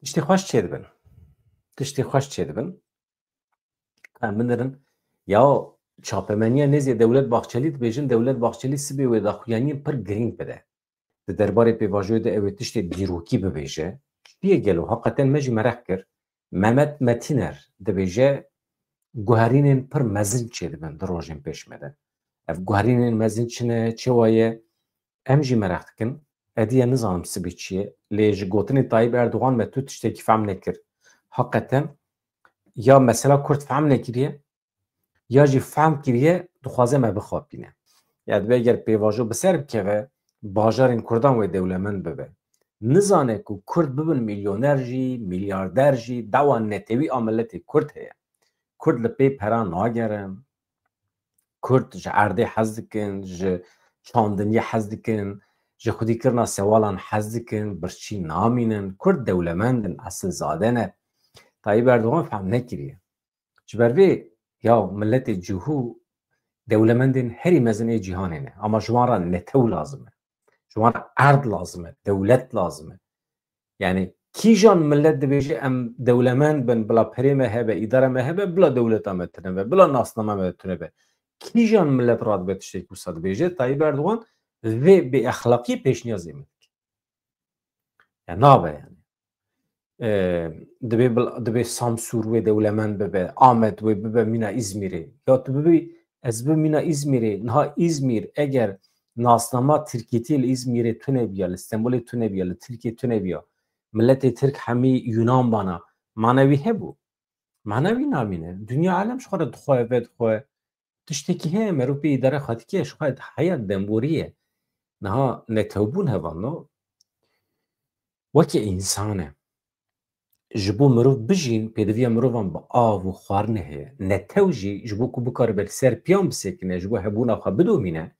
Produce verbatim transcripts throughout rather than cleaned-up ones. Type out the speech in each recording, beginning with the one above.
Tiştê xweş çêdibin. Tiştê xweş çêdibin. Em binirin. Ya çapemeniya nêzê Dewlet Bahçelî dibêjin, Dewlet Bahçelî sibê wê daxuyaniyên pir girîng bide. Di derbarê pêvajoyê de ew ê tiştê dîrokî bibêje. Çi ye gelo? Heqeten me jî mereq kir. Mehmet Metîner dibêje, guherînên pir mezin çêdibin di rojên pêş me de. Ev guherînên mezin çi ne, çi waye? Em jî mereq dikin. Ediye nizanim sibî çi ye. Lê ji gotinê Tayyip Erdogan me tu tiştekî fehm nekir. Heqeten ya mesela Kurd fehm nekiriye, ya jî fehm kiriye, dixwaze me bixapîne. Ya dibe eger pêvajo bi ser bikeve, bajarên Kurdan wê dewlemend bibe. Nizane ku Kurd bibin milyoner jî, milyarder jî, dawa netewî a miletê Kurd heye. Kurd li pê pera nagerin. Kurd ji erdê hez dikin, ji çandiniyê hez dikin, ji xwedîkirina sewalan hez dikin, birçî namînin. Kurd dewlemend in, esilzade ne. Tayyip Erdogan fehm nekiriye. Ji ber vê ya miletê cihû dewlemendên herî mezin ê cîhanê ne. Ama ji wan re netew lazim e. Ji wan re erd lazim e, dewlet lazim e. Yani kîjan millet dibêje em dewlemend bin, bila perê me hebe, îdara me hebe, bila dewleta me tune be, bila nasnama me tune be. Kîjan millet radibe tiştekî wisa dibêje? Tayyip Erdogan vê bêexlaqiyê pêşniyazê min dike. Ya nabe yani. E, dibê bil-, dibê Samsûr wê dewlemend bibe, Amed wê bibe mîna Îzmîrê. Ya tu bibî, ez bibim mîna Îzmîrê. Niha Îzmîr eger nasnama Tirkîtî li Îzmîrê tune biya, li Stenbolê tune biya, li Tirkiyê tune biya, miletê Tirk hemî Yunan bana, mana wî hebû. Mana wî namîne. Dinya alem ji xwe re dixwe, vedixwe. Tiştekî heye, merû pê îdare xwe dike, ji xwe heya demborî ye. Niha netewbûn hevalno wekî însan e. Ji bo mirov bijîn, pêdiviya mirovan bi av û xwarinê heye. Netew jî ji bo ku bikaribe li ser piyan bisekine, ji bo hebûna xwe bidomîne,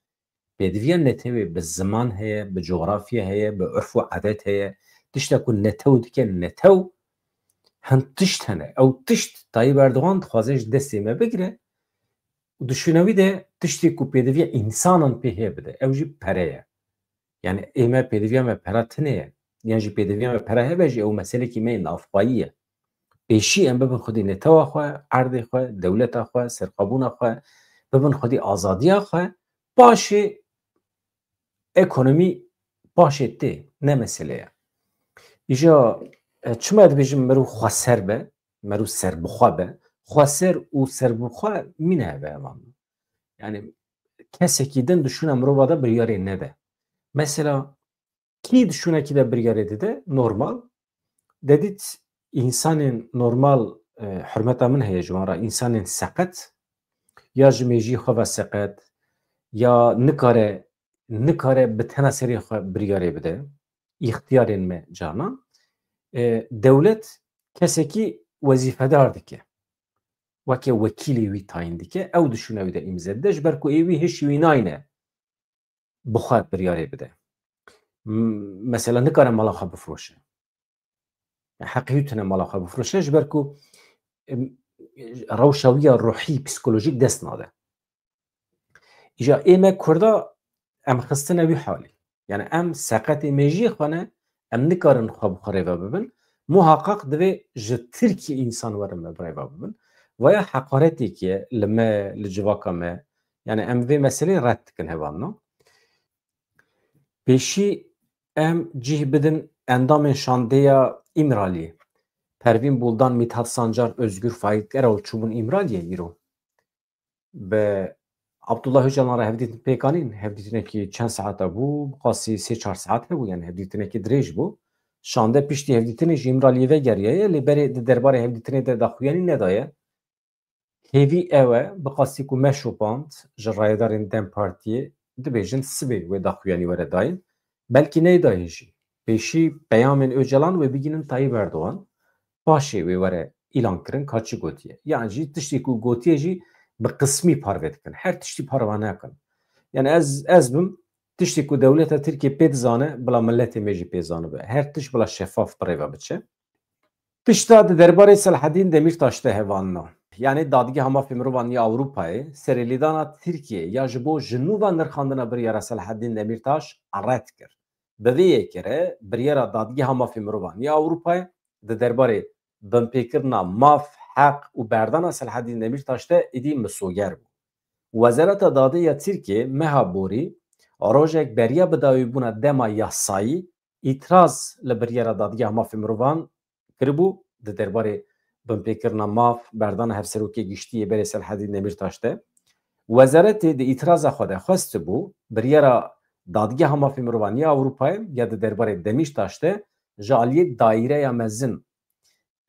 pêdiviya netewê bi ziman heye, bi cografya heye, bi urf û edet heye. Tişta ku netew dike, netew hin tişt hene. Ew tişt Tayyip Erdogan dixwaze ji destê me bigire. Û di şûna wî de tiştê ku pêdiviya însanan pê heye bide, ew jî pere ye. Yani ê me pêdiviya me pera tune ye. Yan jî pêdiviya me pera hebe jî ew meselekî me yê navxwayî ye. Pêşî em bibin xwedî netewa xwe, erdê xwe, dewleta xwe, serxwebûna xwe, bibin xwedî azadiya xwe, paşê ekonomî paşê tê, ne mesele ye. Îja, e, çima dibêjim merû xweser be, merû serbixwe be, xweser û serbixwe mîne hebe hevalno. Yani kesekî din di şûna mirova de biryarê nede. Mesela kî di şûnekî de biryarê dide, normal. De dît însanên normal, e, hurmeta min heye ji wan re, însanên seqet, ya ji mêjiyê xwe ve seqet, ya nikare, nikare bi tena serê xwe biryarê bide, îxtiyarên me carnan, e, dewlet kesekî wezîfedar dike. Weke wekîlê wî tayîn dike, ew di şûna wî de îmze dide, ji ber ku ê wî hişî wî nayne bi xwe biryarê bide. M-, mesela nikare mala xwe bifroşe. Heqê wî tune mala xwe bifroşe, ji ber ku, em, rewşa wî ya ruhî, psîkolojîk dest nade. Îja ê me Kurda em xistine wî halî. Yani em seqetê mêjiyê xwe ne, em nikarin xwe bi xwe rêve bibin. Muhaqaq divê ji Tirkiyê însan werin me bi rêve bibin. Vaya heqaretêkî ye li me, li civaka me. Yani em vê meseleyê red dikin hevalno. Pêşî em cih bidin endamên şandeya Îmraliyê. Pervîn Buldan, Mithat Sancar, Özgür Faik Erol çûbûn Îmraliyê îro. Bi Abdullah Öcalan re hevdîtin pêk anîn. Hevdîtinekî çend saeta bû? Bi qasî sê çar saet hebû, yani hevdîtinekî dirêj bû. Şande piştî hevdîtinê ji Îmraliyê vegeriyaye, lê berê di derbarê hevdîtinê de daxuyanî nedaye. Hêvî ew e, bi qasî ku me şopand ji rayedarên DEM Partiyê, dibêjin sibê wê daxuyanî were dayîn. Belkî neydaye jî. Pêşî peyamên Ocalan wê bigînin Tayyip Erdogan. Paşê wê were îlan kirin ka çi gotiye. Yan jî tiştê ku gotiye jî bi qismî parve dikin. Her tiştî parve nakin. Yani ez, ez bim, tiştê ku dewleta Tirkiye pê dizane, bila miletê me jî pê zanibe. Her tişt bila şefaf bi rê ve biçe. Tişta di derbarê Selahedîn Demîrtaş de hevalino. Yani Dadgeha Mafê Mirovan ya Ewropayê serê lêdana Tirkiye ya ji bo ji nû ve nirxandina biryara Selahedîn Demîrtaş red kir. Bi vê yekê re biryara Dadgeha Mafê Mirovan ya Ewropayê di derbarê binpêkirina maf, heq û berdana Selhedîn Demîrtaş de êdî misoger bû. Wezareta Dadê ya Tirkiyê meha borî rojek beriya bidawîbûna dema yasayî îtiraz li biryara Dadgeha Mafê Mirovan kiribû di derbarê binpêkirina maf, berdana Hevserokê Giştî yê berê Selhedîn Demîrtaş de. Wezaretê di îtiraza xwe de xwestibû biryara Dadgeha Mafê Mirovan ya Ewropayê ya di derbarê Demîrtaş de ji aliyê daîreya mezin,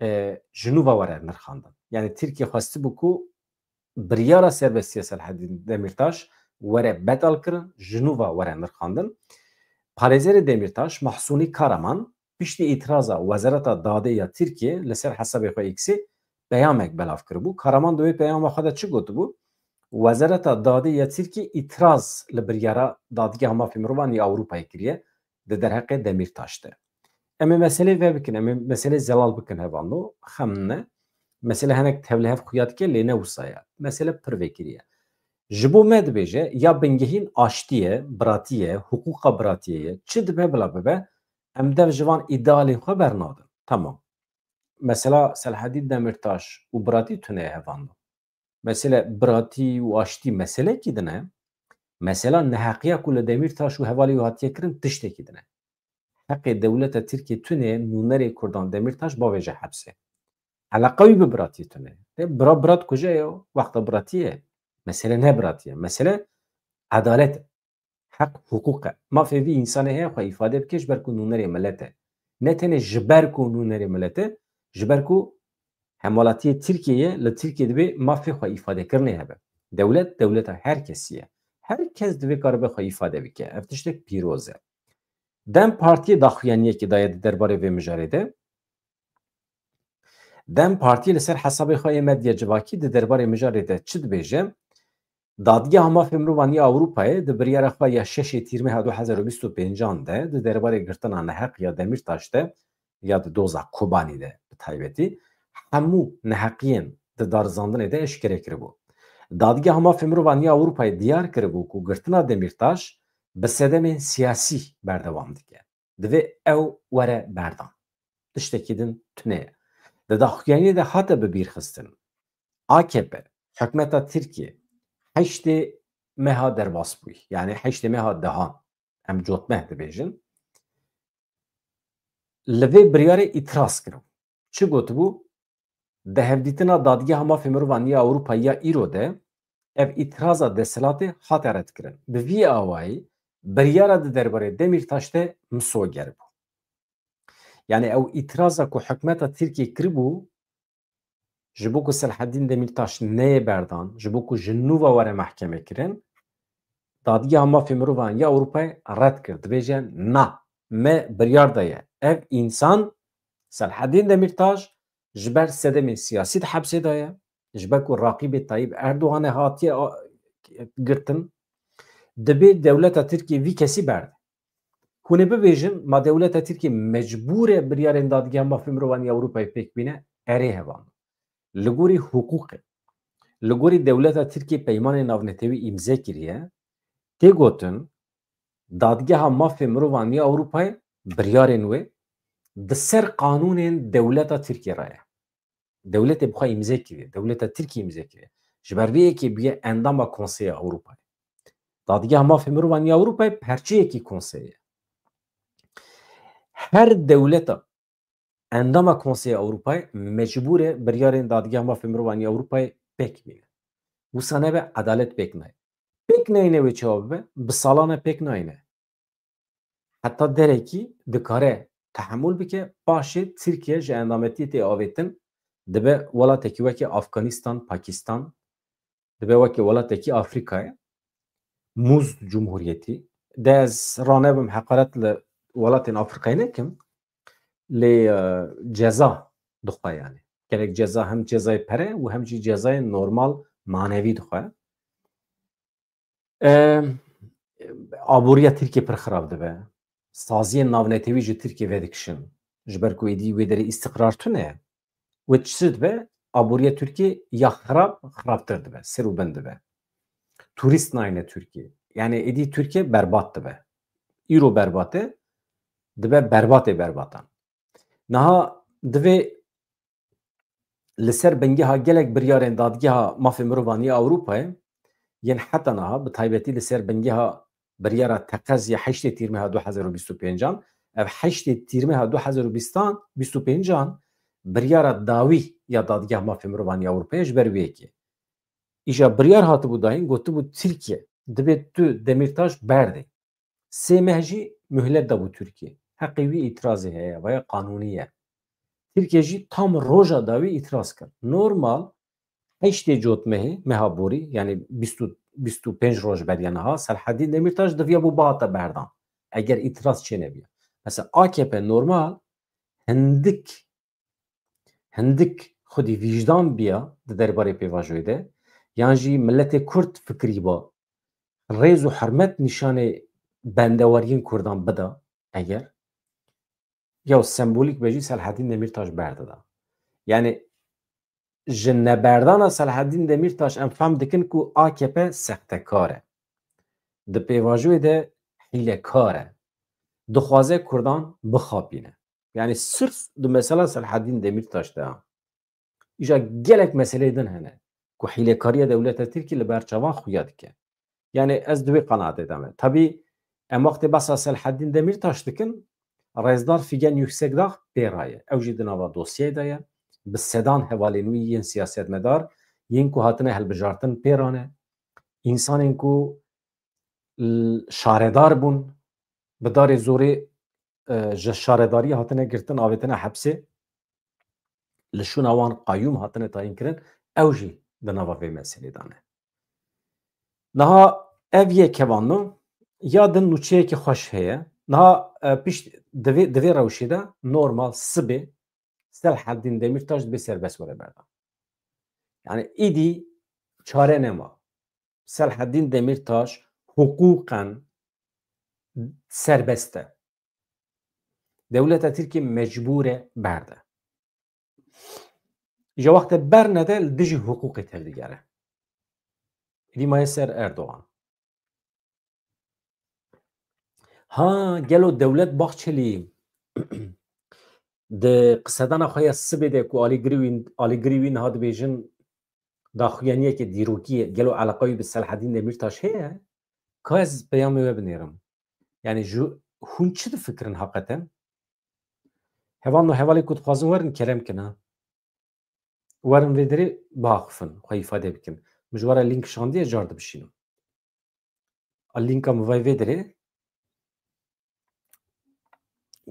e, ji nû ve were nirxandin. Yani Tirkiye xwestibû ku biryara serbestiya Selhedîn Demîrtaş were betal kirin, ji nû ve were nirxandin. Parêzerê Demîrtaş, Mahsûnî Karaman, piştî îtiraza Wezareta Dadê ya Tirkiye li ser hesabê xwe X-ê peyamek belav kiribû. Karaman di wê peyama xwe de çi gotibû? Wezareta Dadê ya Tirkiye îtiraz li biryara Dadgeha Mafê Mirovan ya Ewropayê kiriye di derheqê Demîrtaş de. Em ê meselê vebikin, em ê meselê zelal bikin hevano, xem ne. Mesele hinek tevlihev xuya dike, lê ne wisa ye. Mesele pir vekirî ye. Ji bo me dibêje, ya bingehîn aştî ye, biratî ye, hiqûqa biratiyê ye. Çi dibe bila bibe, em dev ji van îdealên xwe bernadin. Tamam. Mesela Selhedîn Demîrtaş û biratî tune ye hevano. Mesele biratî û aştî meselekî din e. Mesela neheqiya ku li Demîrtaş û hevalê wî hatiye kirin tiştekî din e. Heqê dewleta Tirkiyê tune ye nûnerê Kurdan Demîrtaş bavêje hepsê. Eleqa wî bi biratî tune ye. Lê bira bira dikuje ye, wexta biratî ye. Mesele ne biratî ye. Mesele edalet e. Heq hiqûq e. Mafê vî însanê heye xwe îfade bike ji ber ku nûnerê milet e. Ne tenê ji ber ku nûnerê milet e, ji ber ku hemwelatiyê Tirkiyeyê li Tirkiyê dibê mafê xwe îfadekirinê hebe. Dewlet, dewleta her kesî ye. Her kes divê karibe xwe îfade bike. Ev tiştek pîroz e. DEM Partiyê daxuyaniyekê daye di derbarê vê mijarê de. DEM Partiyê li ser hesabê xwe yê medya civakî di derbarê mijarê de çi dibêje? Dadgeha Mafê Mirovan ya Ewropayê di biryara xwe ya şeşê Tîrmeha du hezar û bîst û pêncan de di derbarê girtina neheq ya Demîrtaş de ya di doza Kobanî de bi taybetî hemû neheqiyên di darizandinê de eşkere kiribû. Dadgeha Mafê Mirovan ya Ewropayê diyar kiribû ku girtina Demîrtaş bi sedemên siyasî berdewam dike. Divê ew were berdan. Tiştekî din tune ye. Di daxuyaniyê de hate bibîrxistin. A K P, hikûmeta Tirkiyê heştê meha derbas bûyî. Yani heştê meha dehan. Em cotmeh dibêjin. Li vê biryarê îtiraz kirin. Çi gotibû? Di hevdîtina Dadgeha Mafê Mirovan ya Ewropayê ya îro de ev îtiraza desthilatê hate redkirin. Bi vî awayî biryara di derbarê Demîrtaş de misoger bû. Yani ew îtiraza ku hikûmeta Tirkiyê kiribû, ji bo ku Selhedîn Demîrtaş neyê berdan, ji bo ku ji nû ve were mehkeme kirin, Dadgeha Mafê Mirovan ya Ewropayê red kir. Dibêje, na, me biryar daye. Ev însan, Selhedîn Demîrtaş, ji ber sedemên siyasî di hepsê de ye. Ji ber ku raqîbê Tayyip Erdoganê hatiye a-, girtin. Dibê dewleta Tirkiyê vî kesî berde. Hûn ê bibêjin, ma dewleta Tirkiyê mecbûr e biryarên Dadgeha Mafê Mirovan ya Ewropayê pêk bîne? Erê hevalno. Li gorî hiqûqê, li gorî dewleta Tirkiyê peymanê navnetewî îmze kiriye, tê gotin, Dadgeha Mafê Mirovan ya Ewropayê biryarên wê di ser qanûnên dewleta Tirkiyê re ye. Dewletê bi xwe îmze kiriye, dewleta Tirkiyê îmze kiriye. Ji ber vê yekê bûye endama Konseya Ewropayê. Dadgeha Mafê Mirovan ya Ewropayê perçeyekî konseyê ye. Her dewleta endama Konseya Ewropayê mecbûr e biryarên Dadgeha Mafê Mirovan ya Ewropayê pêk bîne. Wisa nebe edalet pêk nayê. Pêk nayîne wê çawa bibe? Bi salan e pêk nayîne. Heta derekî dikare tehemûl bike, paşê Tirkiye ji endametiyê tê avêtin, dibe welatekî weke Afganistan, Pakistan, dibe weke welatekî Afrîkayê, muzd cumhuriyetî. De ez ranebim heqaret li welatên Afrîkayê nekim, lê, e, ceza dixwe yani. Gelek ceza, hem cezayê pere û hem jî cezayê normal manevî dixwe. E, aboriya Tirkiye pir xirab dibe. Saziyên navnetewî ji Tirkiye vedikişin. Ji ber ku êdî wê derê îstiqrar tune ye. Wê çi dibe? Aboriya Tirkiye ya xirab, xirabtir dibe, ser û bin dibe. Turîst nayne Tirkiye. Yani êdî Tirkiye berbat dibe. Îro berbat e, dibe berbatê berbatan. Niha Divê li ser bingeha gelek biryarên Dadgeha Mafê Mirovan ya Ewropayê yên heta niha, bi taybetî li ser bingeha biryara teqez ya heştê Tîrmeha du hezar û bîst û pêncan, ev heştê Tîrmeha du hezar û bîstan, bîst û pêncan biryara dawî ya Dadgeha Mafê Mirovan ya Ewropayê ji ber wê yekê. Îja biryar hatibû dayîn, gotibû Tirkiye, dibê tu Demîrtaş berdê. Sê meh jî muhlet dabû Tirkiye. Heqê wî îtirazê heye, vaya qanûnî ye. Tirkiye jî tam roja dawî îtiraz kir. Normal, heştê cotmehê, meha borî, yani bîst û, bîst û pênc roj beriya niha, Selhedîn Demîrtaş diviya bû bihata berdan. Eger îtiraz çênebiya. Mesela A K P normal hindik, hindik xwedî vîjdan biya di derbarê pêvajoyê de, yan jî miletê Kurd fikirî ba, rêz û hurmet nîşanê bendewariyên Kurdan bida, eger ya sembolîk be jî Selhedîn Demîrtaş berdida. Yani ji neberdana Selhedîn Demîrtaş em fehm dikin ku A K P sextekar e. Di pêvajoyê de hîlekar e. Dixwaze Kurdan bixapîne. Yani sirf di mesela Selhedîn Demîrtaş de ha. Îja gelek meseleyê din hene ku hîlekariya dewleta Tirkî li ber çavan xuya dike. Yani ez di wê qenaatê de me. Tabî em wextê behsa Selhedîn Demîrtaş dikin, Rêzdar Figen Yüksekdağ pê re ye. Ew jî di nava dosyeyê de ye. Bi sedan hevalên wî yên siyasetmedar, yên ku hatine hilbijartin pê re ne. Însanên ku l-, şaredar bûn, bi darê zorê, e, ji şaredariyê hatine girtin, avêtine hepsê, li şûna wan qayûm hatine tayînkirin, ew jî di nava vê meselê de ne. Niha ev yek hevalno, ya din nûçeyekî xweş heye. Niha, e, pişt di vê, di vê rewşê de normal sibê Selhedîn Demîrtaş dibê serbest were berdan. Yani îdî çare nema. Selhedîn Demîrtaş huquqen serbest e. Dewleta Tirkiyê mecbûr e berde. Ji wextê bernede li dijî huquqê tevdigere. Rîmayê ser Erdogan. Ha, gelo Dewlet Bahçelî di qisedana xwe ya sibê de ku alîgirî wî, alîgirî wî niha dibêjin daxuyaniyeke dîrokî ye, gelo eleqa wî bi Selhedîn Demîrtaş heye? Ka ez peyamê we binêrim. Yani ji hûn çi difikirin heqeten? Hevalno hevalê ku dixwazin werin kerem kin ha. Werin vê derê biaxifin, xwe îfade bikin. Min ji we re link şandiye, car dibişînim. A linka min vay vê derê.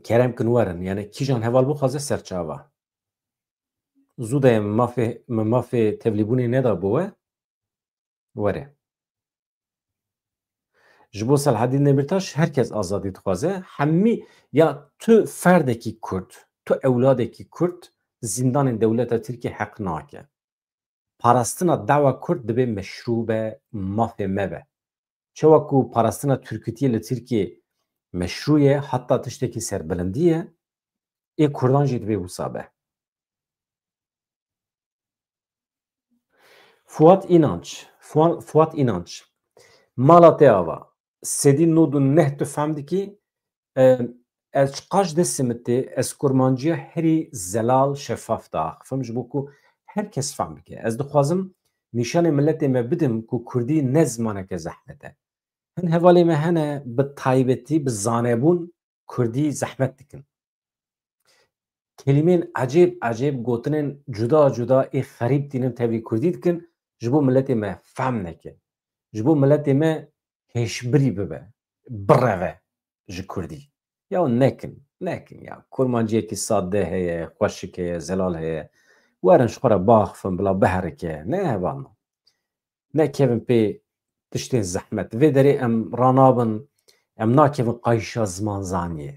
Kerem kin werin. Yani kîjan heval bixwaze serçava. Zû de ye, min mafê, min mafê tevlîbûnê neda bo we. Were. Ji bo Selhedîn Demîrtaş her kes azadî dixwaze. Hemî ya tu ferdekî Kurd, tu ewladekî Kurd zîndanên dewleta Tirkiyê heq nake. Parastina dawa Kurd dibê meşrû be, mafê me be. Çawa ku parastina Tirkûtiyê li Tirkiyê meşrû ye, heta tiştekî serbilindî ye, ê Kurdan jî divê wisa be. Fuat İnanç, Fuat, Fuat İnanç, mala te ava, sedî nod û neh tu fehm dikî, e, ez çiqas destê min tê, ez kurmanciya herî zelal, şefaf diaxifim, ji bo ku her kes fehm bike. Ez dixwazim nîşanê miletê me bidim ku kurdî ne zimaneke zehmet e. Hin hevalê me hene, bi taybetî, bi zanebûn kurdî zehmet dikin. Kelîmên ecêb ecêb, gotinên cuda cuda ê xerîb tînin tevî kurdî dikin, ji bo miletê me fehm neke. Ji bo miletê me hêşbirî bibe, bireve ji kurdî. Ya nekin, nekin ya. Kurmanciyekî sade heye, xweşik heye, zelal heye. Werin ji xwe re biaxifin, bila biherike. Ne hevalno. Nekevin pê tiştên zehmet. Vê derê em ranabin, em nakevin qayîşa zimanzaniyê.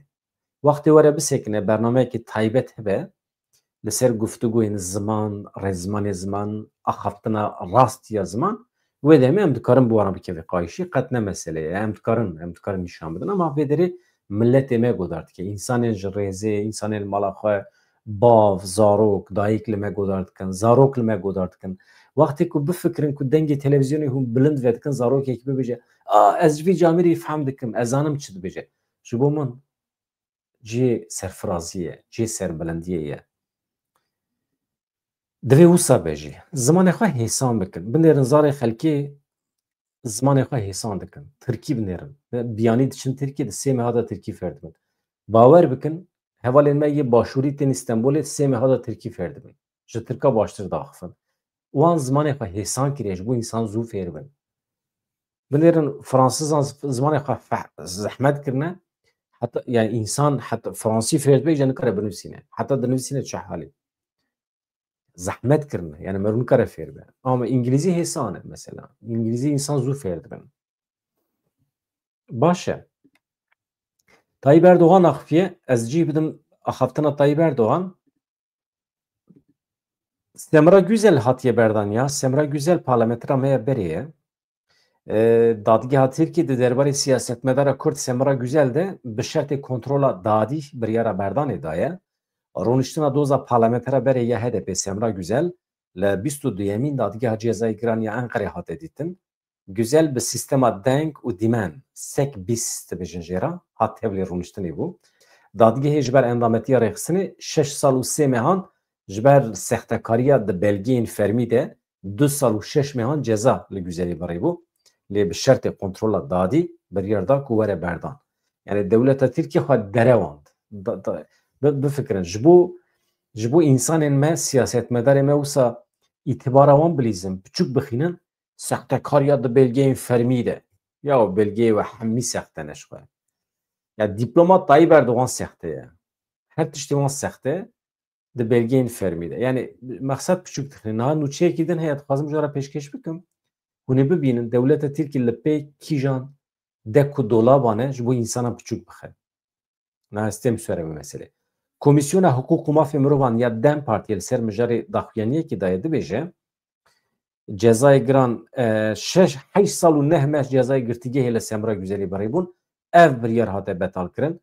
Wextê were bisekine, bernameyekî taybet hebe, li ser guftûgoyên ziman, rêzmanê ziman, axaftina rast ya ziman, wê demê em dikarin bi wan re bikeve qayîşî, qet ne mesele ye. Em dikarin, em dikarin nîşan bidin. Ama vê derê miletê me godar dike. Însanên ji rêzê, însanên li mala xwe, bav, zarok, dayik li me godar dikin, zarok li me godar dikin. Wextê ku bifikirin ku dengê televîzyonê hûn bilind vedikin, zarokekî bibêje, "A, ez ji vî camêrî fehm dikim, ez zanim çi dibêje." Ji bo min cihê serfiraziyê ye, cihê serbilindiyê ye. Divê wisa be jî. Zimanê xwe hêsan bikin. Binêrin zarê xelkê zimanê xwe hêsan dikin. Tirkî binêrin. Biyanî diçin Tirkî, di sê meha de Tirkî fêr dibin. Bawer bikin, hevalên me yê başûrî tên Îstenbolê di sê meha de Tirkî fêr dibin. Ji Tirka baştir diaxifin. Wan zimanê xwe hêsan kiriye, ji bo însan zû fêr bin. Binêrin Fransizan z-, zimanê xwe feh-, zehmet kirine. Heta, yani însan heta Fransî fêr dibe, îca nikare binivîsîne. Heta dinivîsîne çi halî. Zehmet kirine. Yani meriv nikare fêr be. Ama îngilîzî hêsan e mesela. Îngilîzî însan zû fêr dibin. Baş e. Tayyip Erdogan axifiye, ez cî bidim axaftina Tayyip Erdogan. Semra Güzel hatiye berdan ya. Semra Güzel parlamentera me ya berê ye. E, Dadgeha Tirkî di derbarê siyasetmedara Kurd Semra Güzel de bi şertê kontrola dadî biryara berdanê daye. Rûniştina doza parlamentera berê ya H D P Semra Güzel li bîst û duyemîn Dadgeha Cezayê Giran ya Enqerê hate dîtin. Güzel bi sîstema deng û dîmen, sek bîst dibêjin jê re, hat tevlî rûniştinê bû. Dadgehê ji ber endametiya rêxistinê şeş sal û sê mehan ji ber sextekariya di belgeyên fermî de du sal û şeş mehan ceza li Güzelî birî bû. Lê bi şertê kontrola dadî biryar da ku were berdan. Yani dewleta Tirkiye xwe derewand. Da, da, bi-, bifikirin. Ji bo, ji bo însanên me, siyasetmedarê me wisa îtibara wan bilîzin, piçûk bixînin, sextekar ya di belgeyên fermî de. Ya belgeyê we hemî sexte ne ji xwe. Ya dîploma Tayyip Erdogan sexte ye. Her tiştê wan sexte di belgeyên fermî de. Yani mexsed piçûk dixîne. Niha nûçeyekî din heye, dixwazim ji we re pêşkêş bikim. Hûn ê bibînin, dewleta Tirkî li pê kîjan dek û dolaban e ji bo însanan piçûk bixe. Na ez têm sere bi meselê. Komîsyona Hiqûq û Mafê Mirovan ya DEM Partiyê li ser mijarê daxuyaniyekî daye, dibêje, cezayê giran, e, şeş, heşt sal û neh meh cezayê girtîgehê li Semra Güzelî birîbûn. Ev biryar hate betalkirin.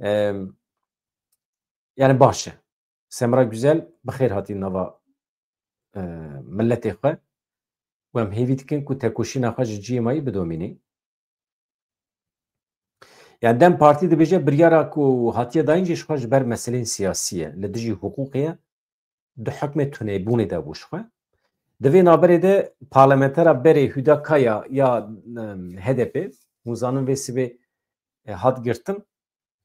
E, yani baş e. Semra Güzel bi xêr hatî nava, e, miletê xwe. Û em hêvî dikin ku tekoşîna xwe ji cihê mayî bidomînî. Yani DEM Partî dibêje biryara ku hatiye dayîn jî ji xwe ji ber meseleyên siyasî ye, li dijî hiqûqê ye, di hukmê tunebûnê de bû ji xwe. Di vê navberê de parlamentera berê Huda Kaya ya, em, H D P, hûn zanin vê sibê, e, hat girtin,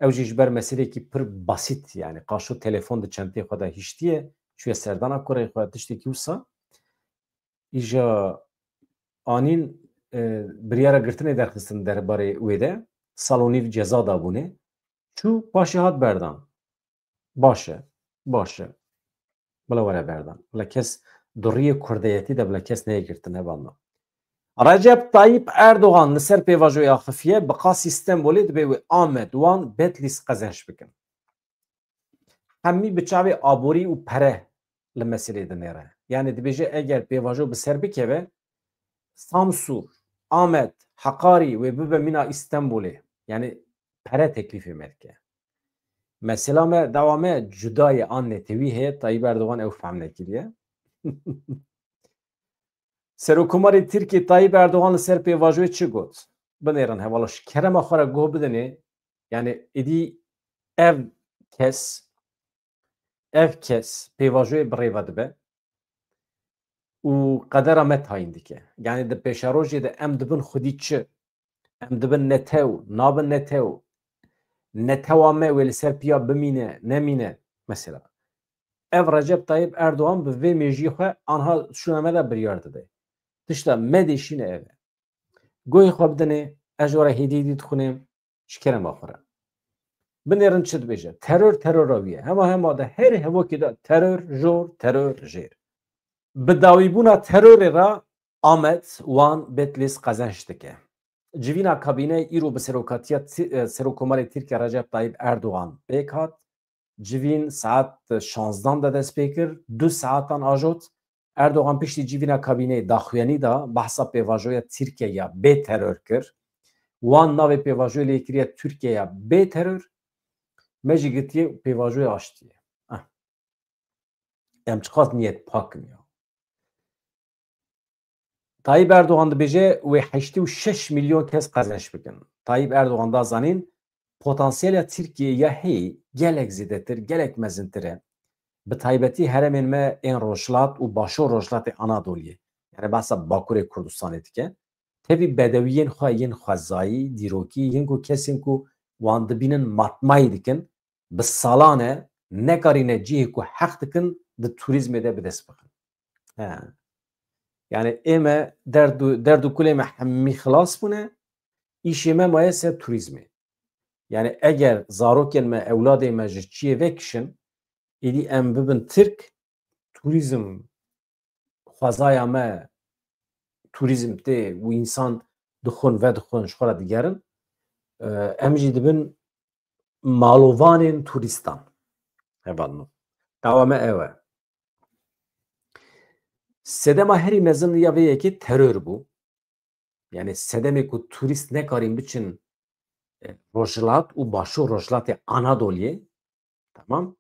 ew jî ji ber meseleyekî pir basît, yani qaşo telefon di çentê xwe de hiştiye, çûye serdana kurê xwe, tiştekî wisa. Îja anîn, e, biryara girtinê derxistin derbarê wê de, sal û nîv ceza dabûnê. Çû paşê hat berdan. Baş e, baş e. Bila were berdan. Bila kes duriyê kurdeyetî de bila kes neyê girtin, hevalno. Recep Tayyip Erdogan li ser pêvajoya xifiye bi qasî Stenbolê dibê wê Amed, Wan, Betlîs qezenç bikin. Hemî bi çavê aborî û pere li meselê dinêre. Yani dibêje eger pêvajo bi ser bikeve, Samsûr, Amed, Heqarî wê bibe mîna Îstenbolê. Yani pere teklîfê me dike. Mesela me, dawa me cuda ye, an netewî heye, Tayyip Erdogan ew fehm nekiriye. Serokkomarê Tirkiyê Tayyip Erdogan li ser pêvajoyê çi got? Binêrin hevala, ji kerema xwe re guh bidinê. Yani êdî ev kes, ev kes pêvajoyê bi rê ve dibe û qedera me tayîn dike. Yani di pêşerojê de em dibin xwedî çi? Em dibin netew, nabin netew. Netewa me wê li ser piya bimîne, nemîne. Mesela. Ev Recep Tayyip Erdogan bi vê mêjiyê xwe anha şûna me de biryar dide. Tişta me dêşîne ev e. Guhê xwe bidinê, ez ji we re hêdî hêdî dixwînim, ji kerema xwe re. Binêrin çi dibêje. Teror terora wî ye. Hema hema de her hevokê de teror, jor, teror, jêr. Bi dawîbûna terorê re Amed, Wan, Betlîs qezenç dike. Civîna kabîneyê îro bi serokatiya Ti-, e, Serokkomarê Tirkiye Recep Tayyip Erdogan pêk hat. Civîn saet şanzdan de dest pê kir, du saetan ajot. Erdogan piştî civîna kabîneyê daxuyanî da, behsa pêvajoya Tirkiye ya bê teror kir. Wan navê pêvajoyê lê kiriye Tirkiye ya bê teror. Me jî gitiye pêvajoya aştiyê. Ah. Em çiqas niyet pak in ya. Tayyip Erdogan dibêje wê heştê û şeş milyon kes qezenç bikin. Tayyip Erdogan da zanîn potansiyela Tirkiyê ya heyî gelek zêdetir, gelek mezintir e. bi taybetî herêmên me ên Rojhilat û Başûr Rojhilatê Anadoliyê, yani behsa Bakurê Kurdistanê dike, tevî bedewiyên xwe yên xwezayî, dîrokî, yên ku kesên ku wan dibînin matmayî dikin, bi salan e nekarîne cihê ku heq dikin di turîzmê de bi dest bixin. He. Yani ê me derd û, derd û kulê me hemî xilas bûne, îşê me maye ser turîzmê. Yani eger zarokên me, ewladê me ji çiyê vekişin, êdî em bibin Tirk, turîzm xwezaya me, turîzm tê û însan dixwin, vedixwin, ji xwe re digerin. E, em jî dibin malovanên turîstan. Hevalno. Dawa me ew e. Sedema herî mezin ya vê yekê teror bû. Yani sedemê ku turîst nekarîn biçin, e, Rojhilat û Başûr Rojhilatê Anadoliyê, tamam?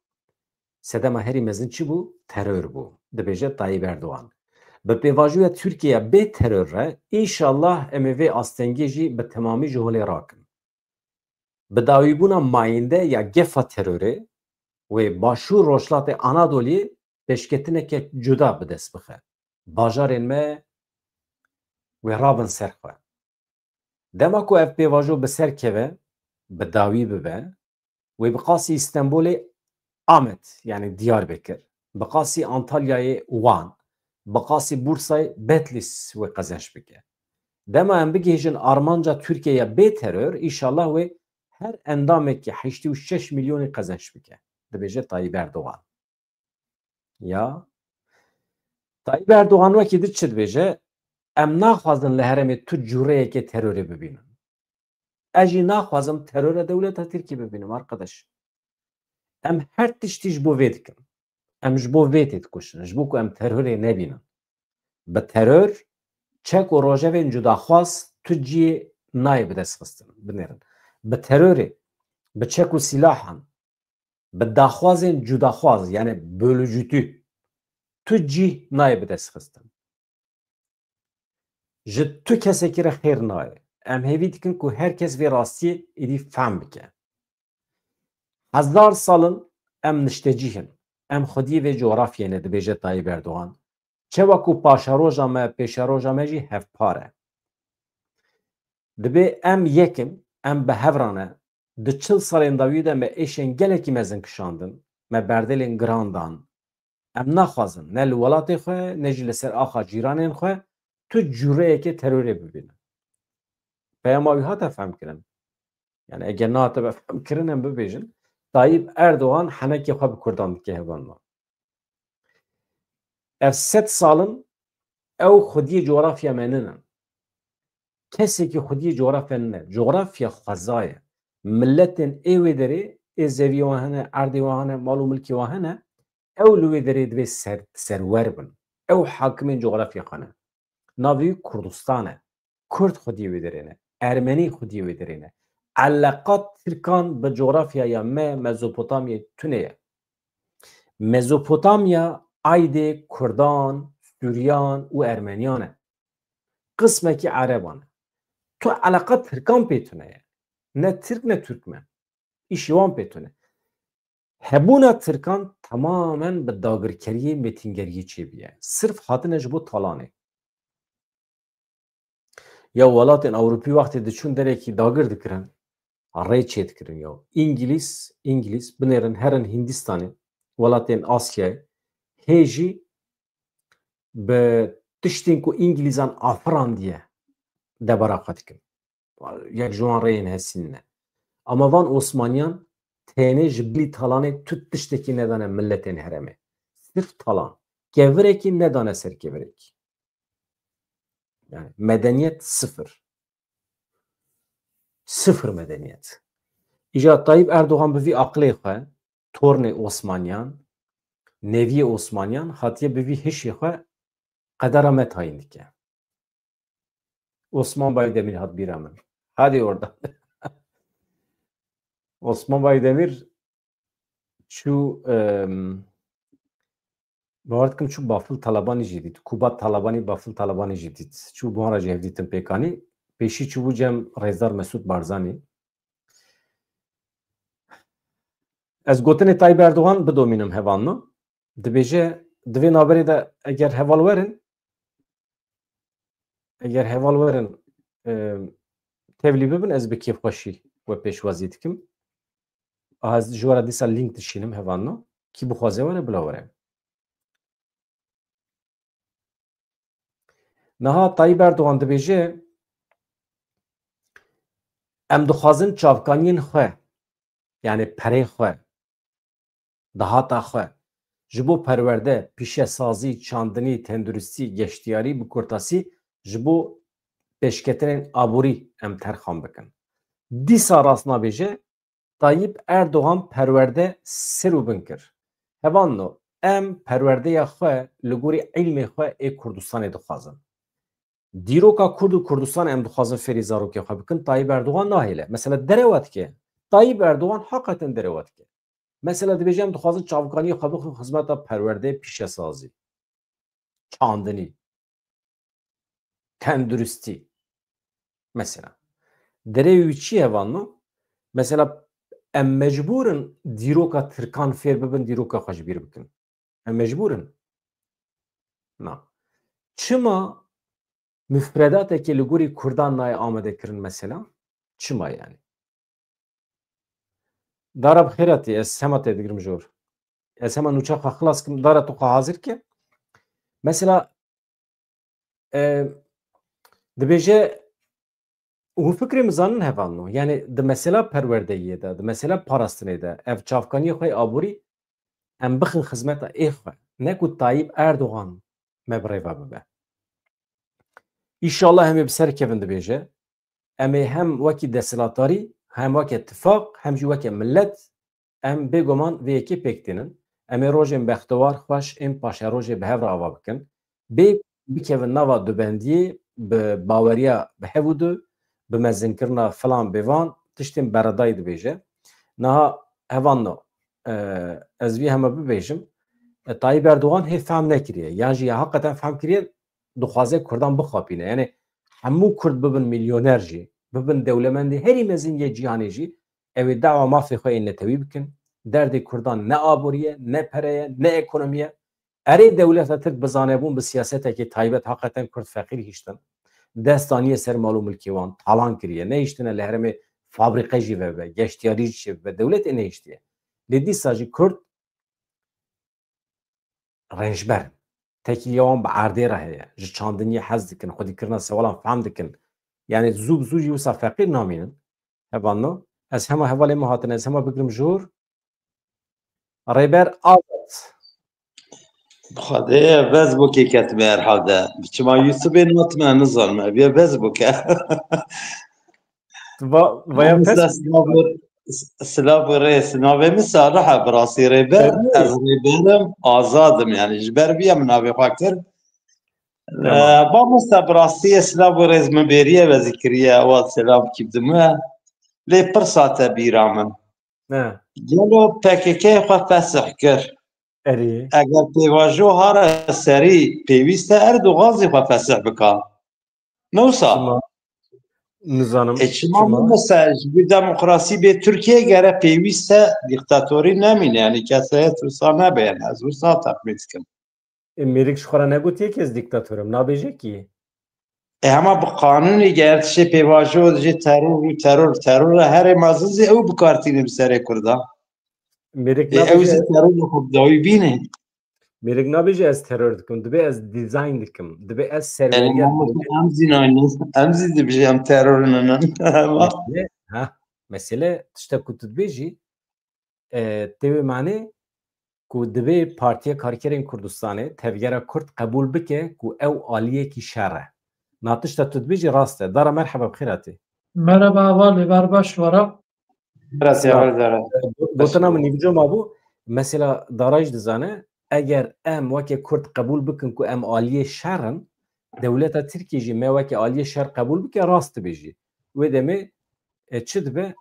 Sedema herî mezin çi bû? Teror bû. Dibêje Tayyip Erdogan. Bi pêvajoya Tirkiye bê teror re, înşallah em ê vê astengê jî bi temamî ji holê rakin. Bi dawîbûna mayînde ya gefa terorê wê Başûr Rojhilatê Anadoliyê pêşketineke cuda bi dest bixe. Bajarên me wê rabin ser xwe. Dema ku ev pêvajo bi ser keve, bi dawî bibe, wê bi qasî Îstenbolê Amed, yani Diyarbekir, bi qasî Antalyayê Wan, bi qasî Bursayê Betlîs wê qezenç bike. Dema em bigihîjin armanca Tirkiyeye bê teror, îşallah wê her endamekî heştê û şeş milyonî qezenç bike, dibêje Tayyip Erdogan. Ya. Tayyip Erdogan wekî din çi dibêje? Em naxwazin li herêmê tu cûreyekê terorê bibînin. Ez jî naxwazim terora dewleta Tirkî bibînim, arkadaş. Em her tiştî ji bo vê dikin. Em ji bo vê têdikoşin, ji bo ku em terorê nebînin. Bi teror çek û rojevên cudaxwaz tu cihê nayê bidestxistin, binêrin. Bi terorê, bi çek û sîlahan, bi daxwazên cudaxwaz, yani bölücütü, tu cih nayê bidestxistin. Ji tu kesekî re xêr nayê. Em hêvî dikin ku her kes vê rastiyê êdî fehm bike. Hezar sal in em niştecîh in. Em xwediyê vê coğrafyayê ne, dibêje Tayyip Erdogan. Çawa ku paşeroja me, pêşeroja me jî hevpar e. Dibê em yek in, em bi hev re ne. Di çil salên dawî de me êşên gelekî mezin kişandin, me berdelên giran dan. Em naxwazin ne li welatê xwe, ne jî li ser axa cîranên xwe tu cûreyekê terorê bibînin. Peyama wî hate fehmkirin? Yani eger nehatibe fehmkirin, em bibêjin, Tayyip Erdogan henekê xwe bi Kurdan dike, hevalno. Ev sed sal in ew xwediyê coğrafya me ninin. Kesekî xwediyê coğrafya nine. Coğrafya xweza ye. Miletên ê wê derê, ê zeviyê wan hene, erdê wan hene, mal û milkê wan hene, ew li wê derê divê ser-, serwer bin. Ew hakimên coğrafya xwe ne. Navê wî Kurdistan e. Kurd xwediyê wê derê ne. Ermenî xwediyê wê derê ne. Eleqa Tirkan bi coğrafyaya me, Mezopotamyayê tune ye. Mezopotamya aydê Kurdan, Suryan û Ermeniyan e. Qismekî Ereban e. Tu eleqa Tirkan pê tune ye. Ne Tirk ne Türkmen. Îşî wan pê tune. Hebûna Tirkan temamen bi dagirkeriyê, mêtingeriyê çêbûye. Sirf hatine ji bo talanê. Ya welatên Ewropî wextê diçûn derekî dagir dikirin, rê çêdikirin ya. Îngilîz, Îngilîz, binêrin herin Hîndistanê, welatên Asyayê, hê jî bi tiştên ku Îngilîzan afirandiye debara xwe dikin. Yek ji wan rêyên hesîn ne. Ama van Osmaniyan tenê ji bilî talanê tu tiştekî nedane miletên herêmê. Sirf talan. Kevirekî nedane ser kevirekî. Yani medeniyet sıfır. Sıfır medeniyet. Îca Tayyip Erdogan bi vî aqilê xwe, tornê Osmaniyan, neviyê Osmaniyan, hatiye bi vî hişê xwe qedera me tayîn dike. Osman Baydemir hat bîra min. Hadi oradan. Osman Baydemir çû, em, bawer dikim çû Bafil Talabanî jî dît. Kubat Talabanî, Bafil Talabanî jî dît. Çû buhara jî hevdîtin pêkanî. Pêşî çûbû cem Rêzdar Mesûd Barzanî. Ez gotinê Tayyip Erdogan bidomînim hevalno. Dibêje, di vê navberê de eger heval werin, eger heval werin, e, tevlî bibin, ez bi kêfxweşî we pêşwazî dikim. Aha, ez ji we re dîsa link dişînim, hevalno. Kî bixwaze were, bila were. Niha Tayyip Erdogan dibêje, em dixwazin çavkaniyên xwe, yani perê xwe, dahata xwe, ji bo perwerde, pîşesazî, çandinî, tenduristî, geştiyarî, bi kurtasî, ji bo pêşketinên aborî em terxan bikin. Dîsa rast nabêje, Tayyip Erdogan perwerde ser û bin kir. Hevalno, em perwerdeya xwe li gorî îlmê xwe ê Kurdistanê dixwazin. Dîroka Kurd û Kurdistan em dixwazin fêrî zarokê xwe bikin, Tayyip Erdogan nahêle. Mesela derewa dike. Tayyip Erdogan heqeten derewa dike. Mesela dibêje em dixwazin çavkaniyê xwe bixin xizmeta perwerdeyê, pîşesazî, çandinî, tenduristî. Mesela. Derê wî çi ye, hevalno? Mesela em mecbûr in dîroka Tirkan fêr bibin, dîroka xwe ji bîr bikin. Em mecbûr in. Na. Çima mufredatekê li gorî Kurdan nayê amadekirin mesela? Çima yani? Dara bi xêr hatî, ez hema te digirim jor. Ez hema nûça xwe xilas kim, dara tu xwe hazir ke. Mesela, e, dibêje, hûn fikrê min zanin, hevalno. Yani di mesela perwerdeyê de, di mesela parastinê de, ev çavkaniyê xwe yê aborî em bixin xizmeta ê xwe. Ne ku Tayyip Erdogan me bi rêve bibe. Înşallah em ê bi ser kevin, dibêje. Em ê hem wekî desthilatdarî, hem weke tifaq, hem jî weke millet, em bêguman vê yekê pêk tînin. Em ê rojên bextewar, xweş, ên paşerojê bi hev re ava bikin. Bê bikevin nava dubendiyê, bi baweriya bi hev û du, bi mezinkirina filan bêvan, tiştên beredayî dibêje. Niha hevalno, e, ez vî heme bibêjim, e, Tayyip Erdogan hê fehm nekiriye. Yan jî ya heqeten fehm kiriye, dixwaze Kurdan bixapîne. Yani hemû Kurd bibin milyoner jî, bibin dewlemendê herî mezin yê cîhanê jî, ew ê dawa mafê xwe ên netewî bikin. Derdê Kurdan ne aborî ye, ne pere ye, ne ekonomî ye. Erê dewleta Tirk bizanebûn bi siyasetekê taybet heqeten Kurd feqîr hiştin. Dest daniye ser mal û milkê wan, talan kiriye. Nehiştine li herêmê fabrîqe jî vebe, geştiyarî jî bibe. Dewletê nehiştiye. Lê dîsa jî Kurd rênjber in. Tekîliya wan bi erdê re heye. Ji çandiniyê hez dikin, xwedîkirina sewalan fehm dikin. Yani zû bi zû jî wisa feqîr namînin. Hevalno, ez hema hevalê min hatine, ez hema bigrim jor. Rêber Azad. Bi Xwedê, Facebookê ketime herhalde. Bi çima YouTubeê notime nizanim. Ev ye Facebook e. Va-, vaya Mamoste, Facebook. Silav û, silav û rêz. Navê min Salih e, bi rastî Rêber. Tabii. Ez Rêberim, Azad im yani. Ji ber vî ye min navê xwe kir. Tamam. Ee, mamoste, bi rastî ye silav û rêz min bêriye ve zikiriye. Ewa selam kî bi me. Lê pirsa te bîra min. Ne. Gelo P K K xwe fesih kir? Erê. Eger pêvajo hare serî, pêwîst e Erdogan jî xwe fesih bika. Ne wisa? Çima? Nizanim. E, çima, çima? Mesela ji bo demokrasî bê Tirkiye gere pêwîst e dîktatorî nemîne. Yani kesayet wisa nebe, yani ez wisa texmîn dikim. E, Mêrik ji xwe re negotiye ki ez dîktator im, nabêje ki. E, hema bi qanûnê ger tiştê pêvajo dibêje teror û teror, teror e herê mezin zî ew bi kar tîne bi serê Kurda. Mêrik E, ew nabêje zî teror xwe bi dawî bîne. Mêrik nabêje ez teror dikim, dibê ez dizayn dikim, dibê ez Yani serweriya mamoste dewletê em zî naynin, em zî dibêje em teror ninin. Mesele, ha, mesele tiştek ku tu dibêjî, e, tê wê manê ku divê Partiya Karkerên Kurdistanê tevgera Kurd qebûl bike ku ew aliyekî şer e. Na tişta tu dibêjî rast e. Dara merheba, bi xêr hatî. Merhaba, hevalê, berbaş were. Silav. Gotina min nîvco mabû. Mesela Dara jî dizane, eger em weke Kurd qebûl bikin ku em aliyê şer in, dewleta Tirkiyê jî me weke aliyê şer qebûl bike, rast dibêjî. Wê demê, e, çi dibe?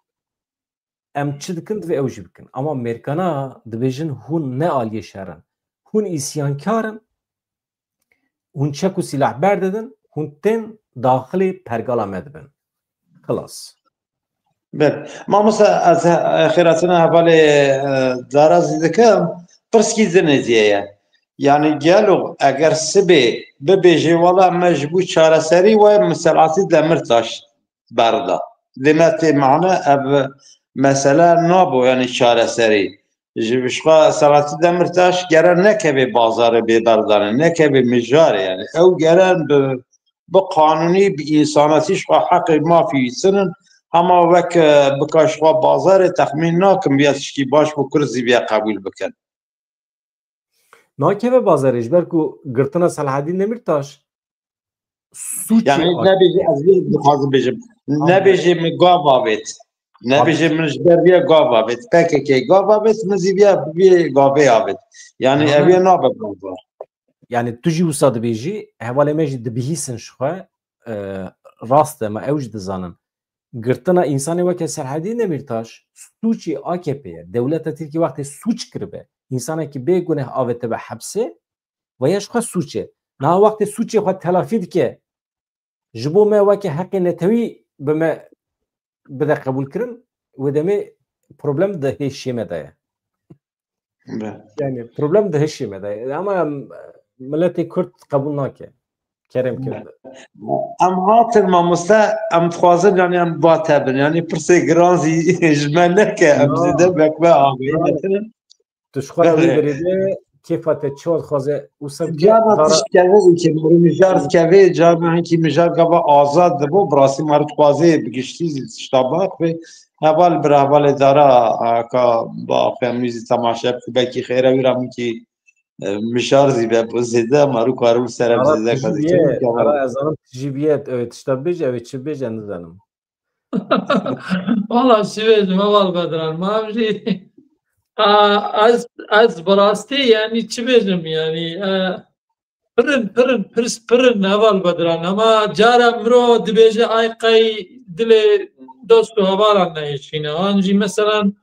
Em çi dikin, divê ew jî bikin. Ama Mêrkana dibêjin, hûn ne aliyê şer in. Hûn îsyankar in, hûn çek û sîlah berdidin, hûn tên daxilê pergala me dibin. Xilas. Ber. Mamoste, ez he-, xêratina hevalê, e, Dara zî dikim. Pirskî din êdî ye. Yanî gelo eger sibê bibêjê wela me ji bo çareserî we min Selahattin Demirtaş berda. Lê me tê mane ev mesele nabo, yanî çareserî. Ji, ji xwe Selahattin Demirtaş gere nekeve bazarê bê berdanê, nekeve mijarê, yanî ew gere bi, bi qanûnî, bi însanetî ji xwe heqê mafî wî sinin, hema wek, e, bika ji xwe bazarê, texmîn nakim viya tişkî baş bo Kurd zî viya qebûl bikin. Nakeve bazarê, ji ber ku girtina Selahattin Demirtaş sûcê Yani nebêje, ez vê dixwazim bêjim. Nebêje min gav avêt. Nebêje min ji ber vê gav avêt. P K K gav avêt, min zî vê, vê gavê avêt. Yani ev ê nabe gav. Yani tu jî wisa dibêjî, hevalê me jî dibihîsin ji xwe, e, rast e, me ew jî dizanin. Girtina însanê weke Selahattin Demirtaş sûcê A K P ye. Dewleta Tirkî wextê sûc kiribe, însanekî bê guneh avêtibe hepsê, ve ya ji xwe sûc e. Niha wextê sûcê xwe telafî dike, ji bo me weke heqê netewî bi me bide qebûlkirin, wê demê problem di hêşiyê me de ye. Be. Yani problem di hêşiyê me de ye. Ama em, miletê Kurd qebûl nake. Kerem Be. Kurd. Em hatin mamoste, em dixwazin yani em ba te bin. Yani pirsê giran zî ji me neke, em zêde bek me agahî nekirin. Tu ji xwe Belê. Vê berê de kêfa te çawa dixwaze û ser Carna dara tişt keve û ke maro mijar dikeve, carna hinkî mijar gava azad dibo, bi rastî maro dixwaze bi giştî zî tişta baxve. Heval bira hevalê dara, a, ka baxve em wî zî temaşe bike, belkî xêre wî ra minkî, e, mijar zî be bi zêde, maro karibû sere bi Dara zêde tu jî kazê biyê, kevin kevin. Dara ez zanim tu jî biyê, ew ê tişta bêje, ew ê çi bêje, nizanim. Valla çi bêjim, heval Bedran, ma em jî, a, ez, ez bi rastî, yani çi bêjim, yani, e, pirin, pirin, pirs pirin, heval Bedran. Ama cara miro dibêje, ay qey dilê dost û hevalan nehêşîne. An jî, meselan,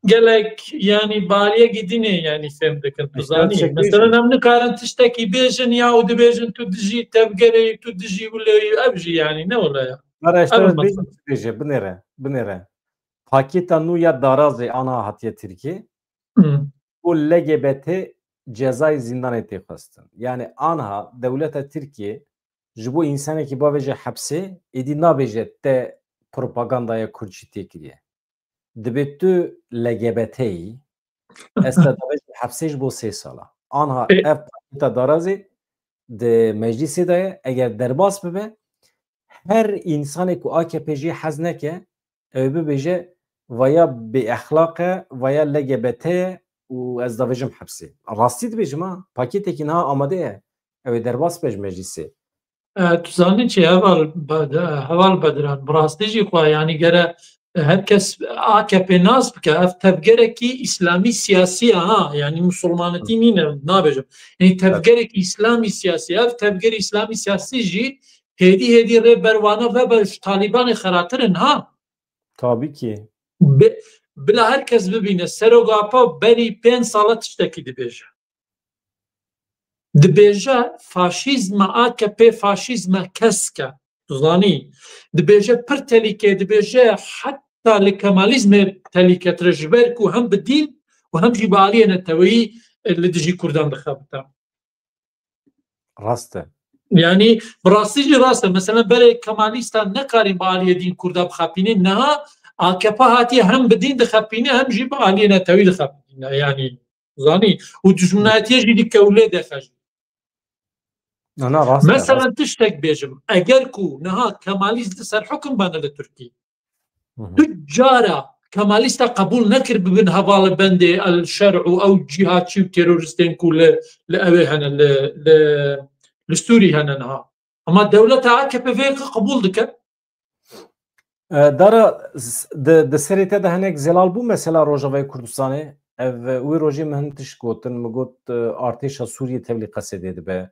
gelek, yani, baliyekî dînê, yani, fêm dikin, tu Îşte zanî. çek Meselan, bêjin. Em nikarin tiştekî bêjin ya û dibêjin tu dijî tevgerê, tu dijî wile, ev jî, yani, ne wile ya. Dara, işte Ev ez bêjim, mesele. Bêje, binêre, binêre. Pakêta nû ya darazê ana hatiye Tirkiyê. Hı. Û L G B T cezayê zîndanê tê xwestin. Yani anha dewleta Tirkiyê ji bo însanekî bavêje hepsê, êdî nabêje te propagandaya Kurdçî tê kiriye. Dibê tu L G B T yî, ez te davêjim hepsê ji bo sê sala. Anha Ê- ev pakêta darazê di meclîsê de ye. Eger derbas bibe, her însanê ku A K P jê hez neke, ew ê bibêje, vaya bêexlaq e, vaya L G B T ye û ez davêjim hepsê. Rastî dibêjim ha, pakêtekî niha amade ye. Ew ê derbas be ji meclîsê. E, tu zanî çi, heval Bed-, heval Bedran, bi rastî jî xwe, yanî gere, e, her kes A K P nas bike, ev tevgerekî îslamî siyasî ye ha, yanî musulmanetî nîne, nabêjim. Yanî Evet. tevgerekî îslamî siyasî, ev tevgerê îslamî siyasî jî hêdî hêdî rê berwana vebe ji Talîbanê xeratir in ha. Tabii ki. Bi-, bila her kes bibîne, Serok Apo berî pênc sala tiştekî dibêje. Dibêje faşîzma A K P faşîzma kesk e. Tu zanî. Dibêje pir telîke, dibêje heta li Kemalîzmê telîketir e, ji ber ku hem bi dîn û hem jî bi aliyê neteweyî, e, li dijî Kurdan dixebite. Rast e. Yanî bi rastî jî rast e. Mesela berê Kemalîstan nekarîn bi aliyê dîn Kurda bixepînin. Niha A K P hatiye hem bi dîn dixepîne hem jî bi aliyê netewî dixepîne. Yanî zanî. Û dijminayetiye jî dike û lê dexe jî. Ana rast e, Mesela rast. Tiştek bêjim. Eger ku niha Kemalîst li ser hukum bene li Tirkî, Hı hı. Tu cara Kemalîsta qebûl nekir bibin hevalê bendê el şer û ew cîhadçî û terorîstên ku li, li ewê hene, li, li, li Sûrî hene niha. Ama dewleta A K P vê qebûl dike. E, Dara, s-, di, di serê te de hinek zelal bû mesela Rojavayê Kurdistanê. Ev, e, wê rojê min hin tişt gotin. Min got, e, artêşa Sûriyê tevlî Qesedê dibe.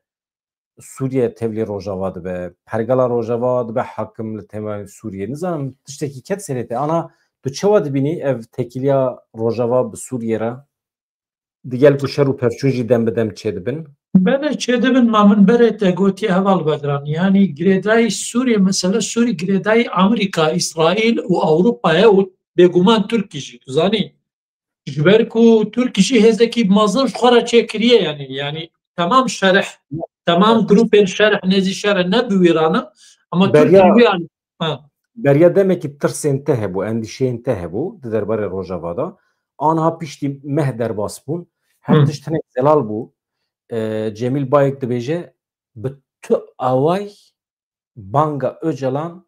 Sûriye tevlî Rojava dibe, pergala Rojava dibe hakim li temenê Sûriyê. Nizanim tiştekî ket serê te. Ana tu çawa dibînî ev tekîliya Rojava bi Sûriyê re? Digel ku şer û pevçûn jî dem bi dem çêdibin. Belê çêdibin, ma min berê te gotiye heval Bedran. Yanî girêdayî Sûriyê, mesele Sûrî girêdayî Amerîka, Îsraîl û Ewropa ye û bêguman Tirkî jî. Tu zanî? Ji ber ku Tirk jî hêzekî mezin ji xwe re çêkiriye, yanî, yanî temam şerh, temam grûpên şerh nêzî şerh ne bi wî re ne, ama Tirk Beriya- ji wî an-, ha. Beriya demekî tirsên te hebû, endîşeyên te hebû di derbarê Rojava de. Anha piştî meh derbas bûn. Her Hı. tişt hinek zelal bû. E, Cemîl Bayik dibêje, bi tu away banga Ocalan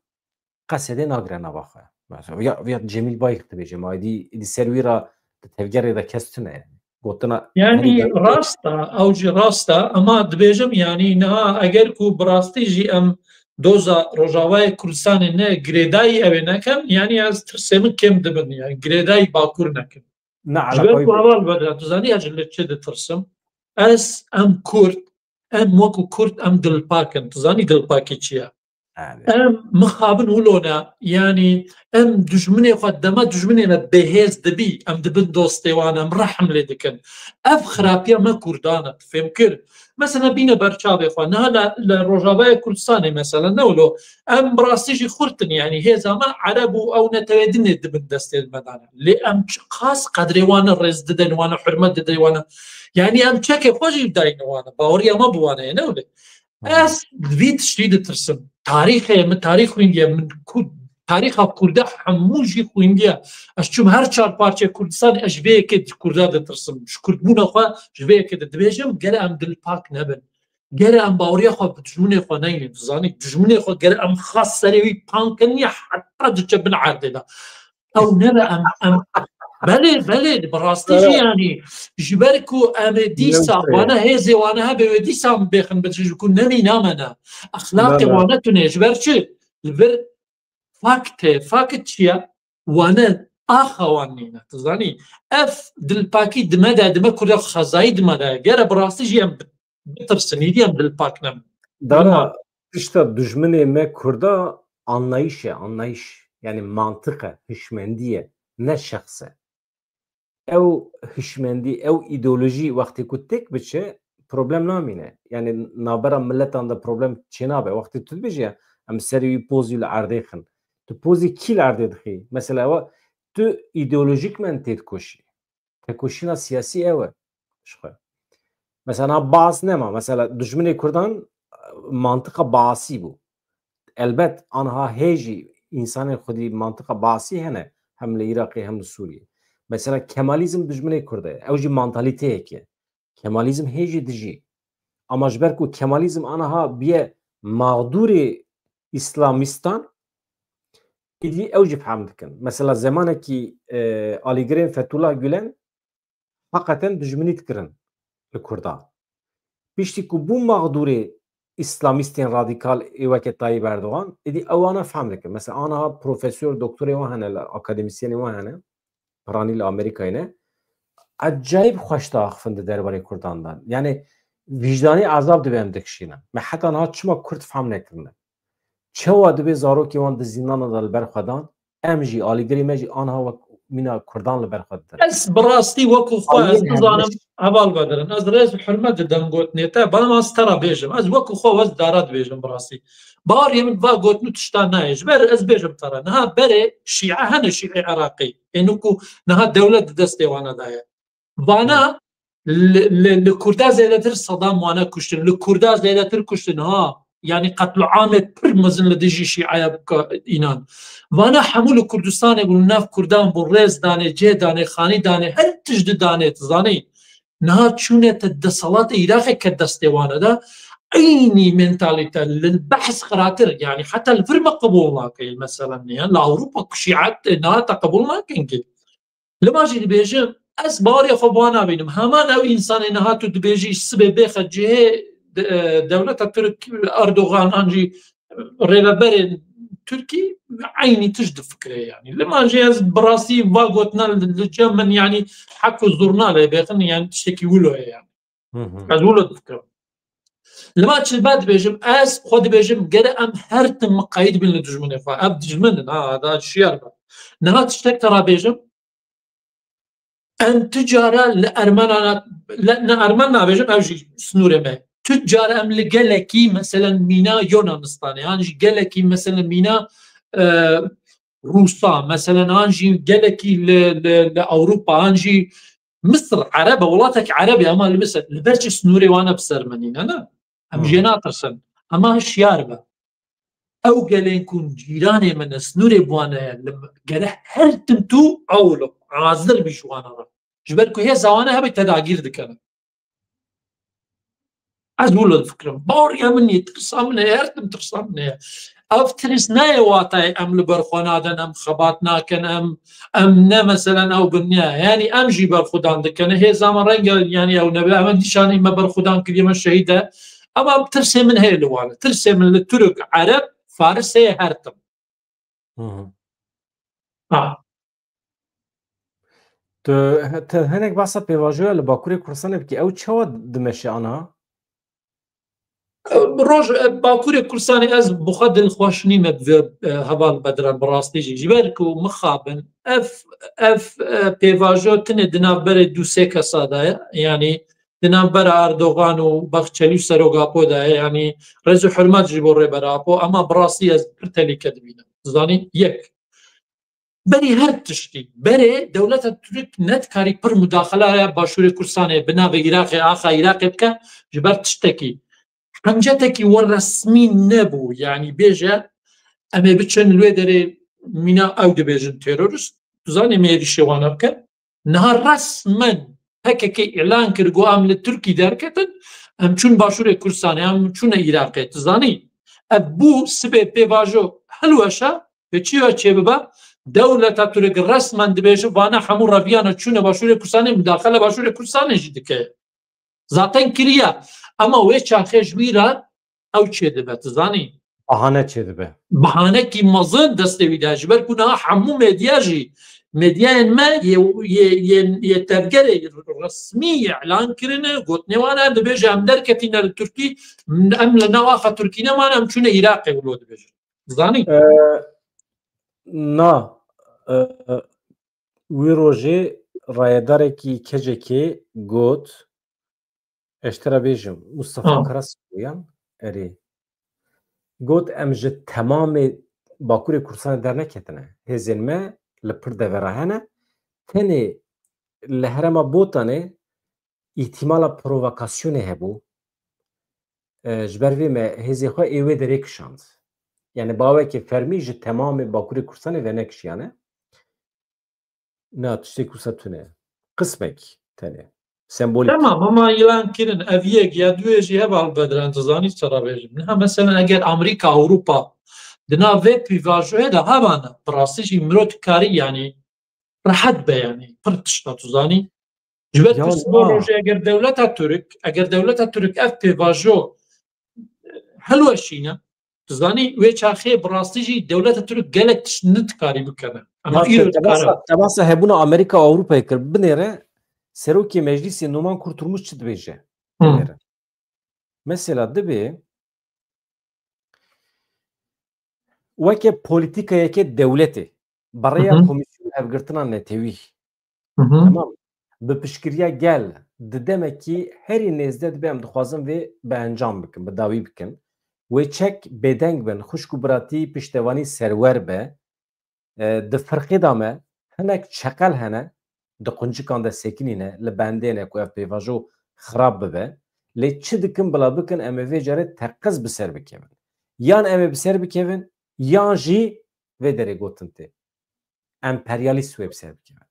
qesedê nagire nava xwe. Mesela, ya, ya Cemîl Bayik dibêje, ma êdî, êdî ser wî re di tevgerê de kes tune yani. Gotina Yani herî der- rast e, ew jî rast e, ama dibêjim, yani niha eger ku bi rastî jî em doza Rojavayê Kurdistanê ne girêdayî ew ê nekin, yani ez tirsê min kêm dibin, yani girêdayî Bakur nekin. ne Ji ber alaqayî ku heval Bedran, tu zanî ez ji li çi ditirsim? Ez, em Kurd, em wekî Kurd, em dilpak in. Tu zanî dilpakî çi ye? Yani. Em mixabin wilo ne, yani em dijminê xwe, dema dijminê me bêhêz dibî, em dibin dostê wan, em rehm lê dikin. Ev xirapiya me Kurdan e, tu fêm kir? Mesela bîne ber çavê xwe. Niha li, li Rojavayê Kurdistanê mesela ne wilo? Em bi rastî jî xurt in, yani hêza me Ereb û ew netewê dinê dibin destê me dane. Lê em çiqas qedrê wan e, rêz didin wan e, hurmet didin wan e. Yani em çekê xwe jî dayîne wan e. Baweriya me bi wan e, ne wilo? Ez vî tiştî ditirsim. Tarîxê min, tarîx xwîndiye min, ku tarîxa Kurda hemû jî xwîndiye. Ez çûm her çar parçeyê Kurdistan, ez ji vê yekê Kurda ditirsim. Ji Kurdbûna xwe ji vê yekê de dibêjim, gere em dilpak nebin. Gere em baweriya xwe bi dijminê xwe neynin. Tu zanî, dijminê xwe gere em xas serê wî pankin ya heta diçe bin erdê de. Ew nebe em, em, belê, belê, bi rastî jî, yani, ji ber ku em ê dîsa, wana hêzê wana hebe wê dîsa em bêxin bi, ji ku nemî namene. Exlaqê wana tune, ji ber çi? Li vir faktê, fakt çi ye? Wane axa wan nîne. Tu zanî, ev dilpakî dime de, dime Kurda xezayî dime de. Gere bi rastî jî em bi-, bitirsin, êdî em dilpak nebin. Dana, tişta dijminê me Kurda anlayış e, anlayış. Yani mantiq e, hişmendî ye, ne şexs e. Ew hişmendî, ew îdeolojî wextê ku têk biçe, problem namîne. Yani navbera miletan de problem çênabe. Wextê tu dibêjî, em serê wî pozî li erdê xin. Tu pozî kî li erdê dixî? Mesela ew tu îdeolojîkmen tê dikoşî. Tekoşîna siyasî ew e ji xwe. Mesela Baas nema. Mesela dijminê Kurdan, e, mantiqa Baasî bû. Elbet anha hê jî însanên xwedî mantiqa Baasî hene. Hem li Iraqê hem li Sûriyê. Mesela Kemalîzm dijminê Kurd e. Ew jî mantalîteyek e. Kemalîzm hê jî dijî. Ama ji ber ku Kemalîzm aniha biye mağdûrê îslamîstan, êdî ew jî fehm dikin. Mesela zemanekî, e, alîgirên Fethullah Gülen heqeten dijminî dikirin li Kurdan. Piştî ku bû mağdûrê îslamîstên radîkal ê weke Tayyip Erdogan, êdî ew wana fehm dikin. Mesela aniha profesor, doktorê wan hene, akademisyenê wan hene. Piranî li Amerîkayê ne. Ecayîb xweş diaxifin di derbarê Kurdan de. Yani vîjdanî ezab dibe em dikişînin. Me heta niha çima Kurd fehm nekirine? Çawa dibe zarokê wan di zîndana de li ber xwe dan? Em jî, alîgirê me jî aniha wek mîna Kurdan li ber xwe didin. Ez bi rastî wekî xwe, ez nizanim, heval vedirin. Ez rêz û hurmet didim gotinê te, bana ez te re bêjim. Ez wekî xwe wez dara dibêjim bi rastî. Bawerê min va gotin û tiştan nayê. Ji ber ez bêjim te re. Niha berê şîe hene, şîe Iraqî. Ênû ku niha dewlet di destê wana de ye. Vana li, li, li Kurda zêdetir Saddam wana kuştin. Li Kurda zêdetir kuştin ha. Yani qetluamê pir mezin li dijî şîeya bika înan. Vana hemû li Kurdistanê bûn, nav Kurdan bûn, rêz danê, cê danê, xanî danê, her tişt di danê, tu zanî. Niha çûne te deselatê Iraqê ke destê wane de, eynî mentalîte li behs xiratir, yani heta li vir me qebûl nake, mesela ne, li Ewropa ku şîet niha te qebûl nakin ki. Lima jî dibêjim, ez bawerê xwe bi wan nabînim. Heman ew însanê niha tu dibêjî sibê bêxe cihê de-, e, dewleta Tirk, Erdogan an jî rêveberên Tirkî eynî tişt difikire yani. Lima jî ez bi rastî va gotina li, li cem min yani hek û zurna lê bêxin yani tiştekî wilo ye yani. Hı hı. Ez wilo difikirim. Lima çi be dibêjim, ez xwe dibêjim, gere em her tim miqayîd bin li dijminê xwe. Ev dijmin in, ha, da şiyar be. Niha tiştek te re bêjim, em tu cara li Ermenana, li, ne Ermen nabêjim, ev jî sînorê me. Tu cara em li gelekî, meselen, mîna Yunanistanê, yan jî gelekî, meselen, mîna, e, Rûsa, meselen, an jî gelekî li, li, li Ewropa, an jî Misir, Ereb e, welatek Ereb e, ama li Misir, li ber çi snorê wan e bi ser min nîne, ne? Em jê natirsin. Ama hişyar be. Ew gelên ku cîranê min e, snorê bi wan e, li, gere her tim tu ew li hazir bî ji wan re. Ji ber ku hêza wan e hebe te dagîr dikene. Ez wilo difikirim. Baweriya min ye, tirsa min heye, her tim tirsa min heye. Ev tirs nayê watayê em li ber xwe nadin, em xebat nakin, em, em ne meselen ew bin niye. Yani em jî berxwedan dikin. Hêza me renge, yani ew nebe, em dîşanî me berxwedan kiriye, me şehîd e. Ama tirsê min heye li wan. Tirsê min li Tirk, Ereb, Faris heye her tim. Hı hı. Ha. Tu, te hinek behsa pêvajoya li Bakurê Kurdistanê bikî, ew çawa dimeşe ana? Roj, e, Bakurê Kurdistanê ez bi xwe dilxweş nîme bi vê, e, heval Bedran bi rastî jî. Ji ber ku mixabin, ev, ev, e, pêvajo tinê di navberê du sê kesa de ye. Yanî di navbera Erdogan û Bahçeli û Serok Apo de ye. Yanî rêz û hurmet ji bo Rêber Apo, ama bi rastî ez pir telîke dibînim. Zanî yek. Berî her tiştî, berê dewleta Tirk nedikarî pir mudaxilaya Başûrê Kurdistanê bi navê Iraqê, axa Iraqê bike, ji ber tiştekî. Hemcetekî we resmî nebû, yanî bêje, em ê biçin li wê derê mîna ew dibêjin terorist. Tu zanî em ê êrîşê wana bikin. Niha resmen P K K îlan kir, got, em li Tirkî derketin, em çûn Başûrê Kurdistanê, em çûne Iraqê. Tu zanî? Ev bû sibê pêvajo hilweşa, pê çi ya çêbibe? Dewleta Tirk resmen dibêje, vana hemû reviyane çûne Başûrê Kurdistanê, mudaxele Başûrê Kurdistanê jî dike. Zaten kiriye. Ama wê çaxê ji wî re ew çêdibe, tu zanî? Bahane çêdibe. Bahanekî mezin destê wî de. Ji ber ku niha hemû medya jî, medyayên me yê, yê, yê, yê tevgerê resmî îlan kirine, gotinê wan e, dibêje, em derketîne li Tirkî, em li nav axa Tirkî nemane, em çûne Iraqê, wilo dibêje. Zanî? E, na, e, wî rojê rayedarekî K C K'ê got, ez ji te re bêjim, Mustafa Ha. Karasayan, erê, got, em ji temamê Bakurê Kurdistanê derneketine. Hêzên me li pir devera hene. Tenê li herêma Botanê îhtîmala provokasyonê hebû. E, ji ber vê me hêzê xwe ê wê derê kişand. Yani bawekê fermî ji temamê Bakurê Kurdistanê venekişiyane. Na, tiştê ku se tune. Qismek tenê. Sembolîk. Tamam, ama îlan kirin. Ev yek ya, duyê jî heba li Bedran, tu zanî çi re bêjim. Niha meselen eger Amerîka, Ewropa di nav vê pêvajoyê de hebane, bi rastî jî mirov dikarî, yani, rehet be, yani, pir tişta, tu zanî. Ji ber Ya ku sibo na. rojê eger dewleta Tirk, eger dewleta Tirk ev pêvajo hilweşîne, tu zanî, wê çaxê bi rastî jî dewleta Tirk gelek tişt nidikarî bikene. Ama Ya îro te, te dikare. Behsa, te behsa hebûna Amerîka û Ewropayê kir. Binêre Serokê Meclîsê Numan Kurtulmuş çi dibêje? Hı. Binêre. Mesela dibê weke polîtîkayeke dewletê, bi rêya Hı hı. Komîsyona Hevgirtina Netewî, Hı hı. Tamam. Bi piştgiriya gel, di demekî herî nêzde dibe em dixwazin vê bi encam bikin, bi dawî bikin. Wê çek bêdeng bin, xwişk û biratî piştevanî serwer be. E, di firqê de me hinek çeqel hene, di quncikan de sekinîne, li bendê ne ku ev pêvajo xirab bibe. Lê çi dikin bila bikin, em ê vê carê teqiz bi ser bikevin. Yan em ê bi ser bikevin, yan jî vê derê gotin tê. Emperyalîst wê bi ser bikevin.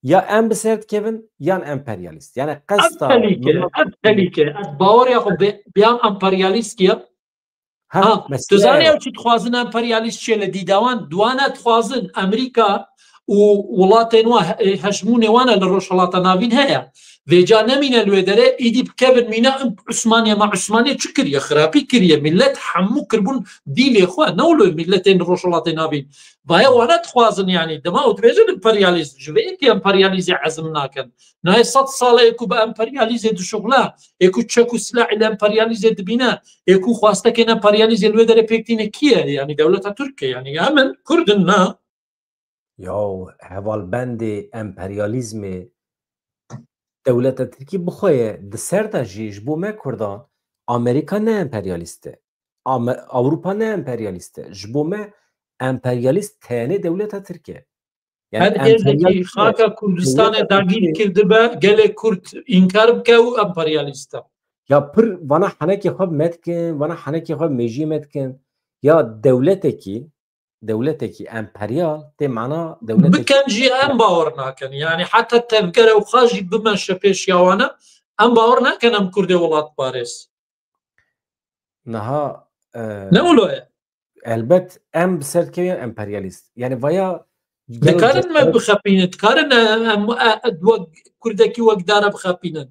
Ya em bi ser dikevin, yan emperyalîst. Yani Ev qesta telîke, ev telîke, ev baweriya xwe bi, bi yan emperyalîst ya. Ha, Ha, tu mesela zanî ya. Ew çi dixwazin emperyalîst çê li dîda wan? Di wana dixwazin Amerîka û welatên wan, he-, heşmûnê wan e li Rojhilata Navîn heye. Vêca nemîne li wê derê, îdî bikevin mîna Usmaniye, ma Usmaniye çi kiriye? Xirapî kiriye. Millet hemû kirbûn dîlê xwe. Ne wilo milletên Rojhilatê Navîn. Vaya wana dixwazin, yani. Dema û dibêjin emperyalîst. Ji vê yekê emperyalîzê ezm nakin. Nayê sed sal e ku bi emperyalîzê dişuxle, ê ku çek û silahê li emperyalîzê dibîne, ê ku xwastekên emperyalîzê li wê derê pêk tîne kî ye? Yani dewleta Tirk e, yani em in, Kurd in, na? Yaw, hevalbendê emperyalîzmê dewleta Tirkî bi xwe ye. Di ser de jî ji bo me Kurdan Amerîka ne emperyalîst e. Ame-, Ewropa ne emperyalîst e. Ji bo me emperyalîst tenê dewleta Tirk e. Her hêzekî xaka Kurdistanê dagîr kirdibe, gelê Kurd înkar bike û emperyalîst e. Ya pir vana henekê xwe me dikin, vana henekê xwe mêjiyê me dikin. Ya dewletekî, dewletekî emperyal tê mana dewletekî. Bikin jî em bawer nakin. Yani heta tevgere û xwe jî bimeşe pêşiya wan e, em bawer nakin em Kurdê welatparêz. Niha e, ne wilo ye? Elbet em bi ser dikevin emperyalîst. Yani vaya dikarin me bixepînin, dikarin em wek Kurdekî wekdare bixepînin.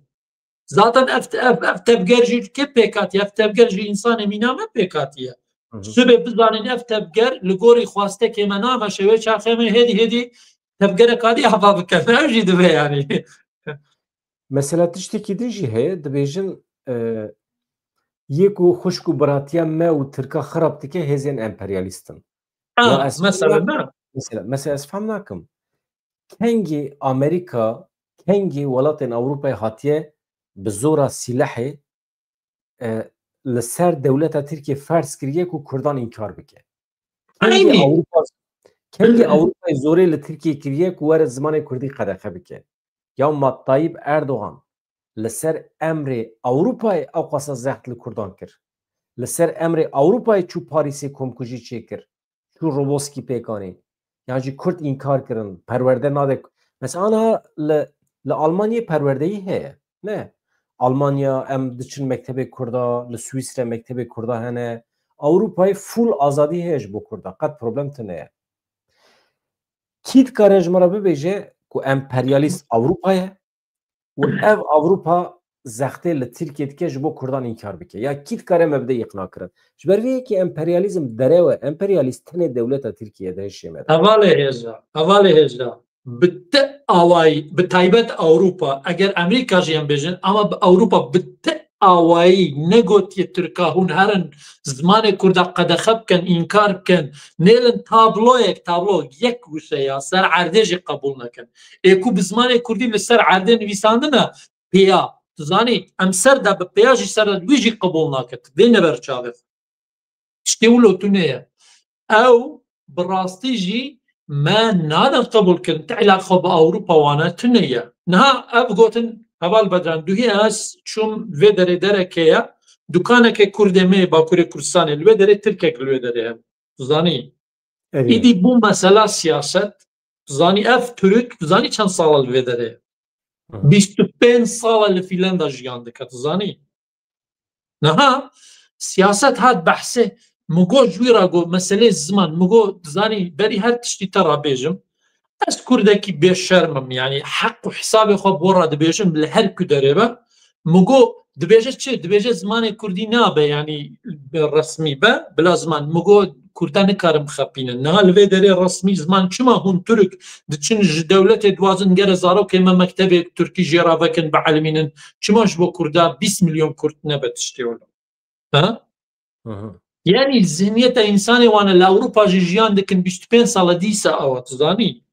Zaten ev, ev, ev tevger jî kê pêk hatiye? Ev tevger ji însanê mîna me pêk hatiye. Sibê bizanin ev tevger li gorî xwastekê me nameşe, wê çaxê me hêdî hêdî tevgereka dî heva bikin. Ev jî dibe yani. Mesela tiştekî din jî heye, dibêjin e, yê ku xwişk û biratiya me û Tirka xirab dike hêzên emperyalîst in. Ha, mesela ne? Mesela, mesela ez fam nakim. Kengî Amerîka, kengî welatên Ewropayê hatiye bi zora sîlehê e, li ser dewleta Tirkiye ferz kiriye ku Kurdan înkar bike. Kengî Ewropa, kengî Ewropayê zorê li Tirkiye kiriye ku were zimanê Kurdî qedexe bike. Ya ma Tayyip Erdogan li ser emrê Ewropayê ewqasa zext li Kurdan kir. Li ser emrê Ewropayê çû Parîsê komkujî çêkir. Çû Roboskî pêk anî. Yan jî Kurd înkar kirin. Perwerde nade. Mesela aniha li, li Almanyayê perwerdeyî heye. Ne? Almanya em diçin mektebê Kurda, li Swîsre mektebê Kurda hene. Ewropayê full azadî heye ji bo Kurda. Qet problem tune ye. Kî dikare ji me re bibêje ku emperyalîst Ewropa ye û ev Ewropa zextê li Tirkiye dike ji bo Kurdan înkar bike? Ya kî dikare me bide îqna kirin? Ji ber vê yekê emperyalîzm derew e, emperyalîst tenê dewleta Tirkiye de hişê me de. Hevalê hêja, hevalê hêja. Bi ti awayî, bi taybet Ewropa, eger Amerîka jî em bêjin, ama bi Ewropa bi ti awayî negotiye Tirka hûn herin zimanê Kurda qedexe bikin, înkar bikin, nêlin tabloyek, tablo yek wişe ya ser erdê jî qebûl nekin. Ê ku bi zimanê Kurdî li ser erdê nivîsandine, pêya. Tu zanî, em ser de bi pêya jî ser de wî jî qebûl nake. Tu vê neber çavê xwe. Tiştê wilo tune ye. Ew bi rastî jî me nadin qebûl kirin. Ti îlaqa xwe bi Ewropa wane tune ye. Niha ev gotin, heval Bedran, duhî ez çûm vê derê derekê ye. Dukaneke Kurdê me yê Bakurê Kurdistanê li vê derê, Tirkek li wê derê hene. Tu zanî? Erê. Îdî bû mesela siyaset. Tu zanî ev Tirk, tu zanî çend sal e li vê derê? Hı. Bîst û pênc sal e li Fîlanda jiyan dike, tu zanî? Niha siyaset hat behsê, min got ji wî re got, meselê ziman, min got, tu zanî, berî her tiştî te re bêjim, ez Kurdekî bêşerm im, yanî heq û hesabê xwe bo re dibêjim li her ku derê be. Min got, dibêje çi? Dibêje zimanê Kurdî nabe, yanî resmî be, bila ziman. Min got, Kurda nikarin bixepînin. Niha li vê derê resmî ziman çima hûn Tirk diçin ji dewletê dixwazin gere zarokê me mektebê Tirkî jê re vekin, bielimînin? Çima ji bo Kurda bîst milyon Kurd nebe tiştê wilo? Ha? Hı hı. Yanî zihniyeta însanê wan e, li Ewropa jî jiyan dikin bîst û pênc sal e, dîsa awa, tu zanî?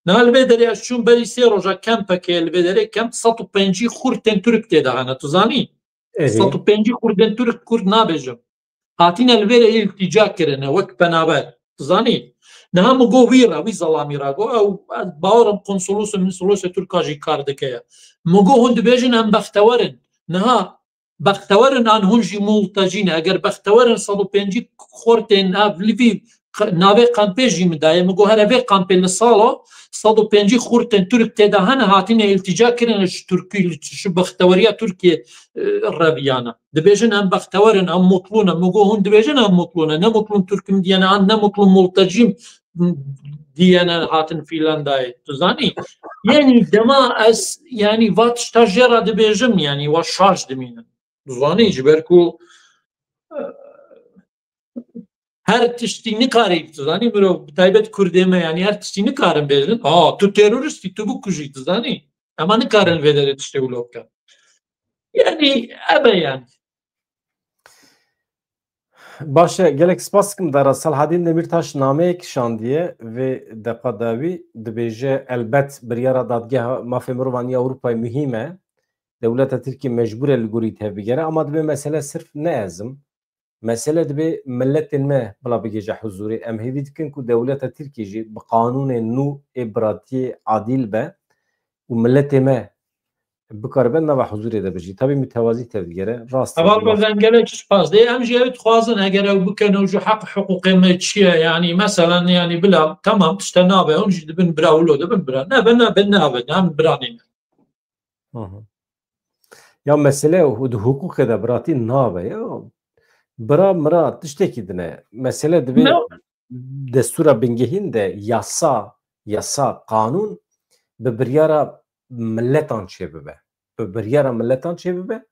Niha li vê derê ez çûm berî sê roja kempekê, li vê derê kemp sed û pêncî xurt tên Tirk tê de hene, tu zanî? Erê. Sed û pêncî xurt tên Tirk Kurd nabêjim. Hatine li vê re îltîca kirine wek penaber. Tu zanî? Niha min got wî re, wî zelamî re got, ew, ez bawer im konsolos û minsolos ê Tirka jî kar dike ye. Min got hûn dibêjin em bextewer in. Niha bextewer in an hûn jî multecî ne? Eger bextewer in, sed û pêncî xortên ev li vî q-, navê kampê jî min daye. Min got here vê kampê li salo sed û pêncî xortên Tirk tê de hene, hatine îltîca kirine ji Tirkî, ji bexteweriya Tirkiye, e, reviyane. Dibêjin em bextewer in, em mutlu ne. Min got hûn dibêjin em mutlu ne. Ne mutlu in Tirk in diyene, an ne mutlu in multecî in diyene hatin Fîlandayê. Tu zanî? Yanî dema ez, yanî va tişta jê re dibêjim, yanî wa şaş dimînim. Tu zanî, ji ber ku, e, her tiştî nikarî, tu zanî, mirov, bi taybet Kurdê me, yanî her tiştî nikarin bêjin, "A, tu terorist î, tu bikujî", tu zanî. Ema nikarin vê derê tiştê wilo bikin. Yanî, ebe yanî. Baş e, gelek spas dikim dara. Selhadîn Demîrtaş nameyek şandiye vê deqa dawî, dibêje, elbet biryara Dadgeha Mafê Mirovan ya Ewropayê muhîm e. Dewleta Tirkiyê mecbûr e li gorî tevbigere, ama divê mesele sirf ne ez im. Mesele dibe miletên me bila bigêje huzûrê. Em hêvî dikin ku dewleta Tirkiyê jî bi qanûnên nû ê biratiyê adîl be û miletê me bikaribe nava huzûrê de bijî. Tabî mitewazî tevdigere. Rast e. Heval Barzan, gelek spas. Dê em jî ew dixwazin, eger ew bikin, ew ji heq hiqûqê me çi ye? Yanî, meselen, yanî, bila, tamam, tişte nabe, hûn jî dibin bira, wilo dibin bira. Nebe, nebe, nabe, em biranî ne. Hı hı. Ya mesele hu-, di hiqûqê de biratî nabe ya. Bira mira tiştekî din e. Mesele dibe Ne? destûra bingehîn de yasa, yasa, qanûn bi biryara miletan çêbibe. Bi biryara miletan çêbibe.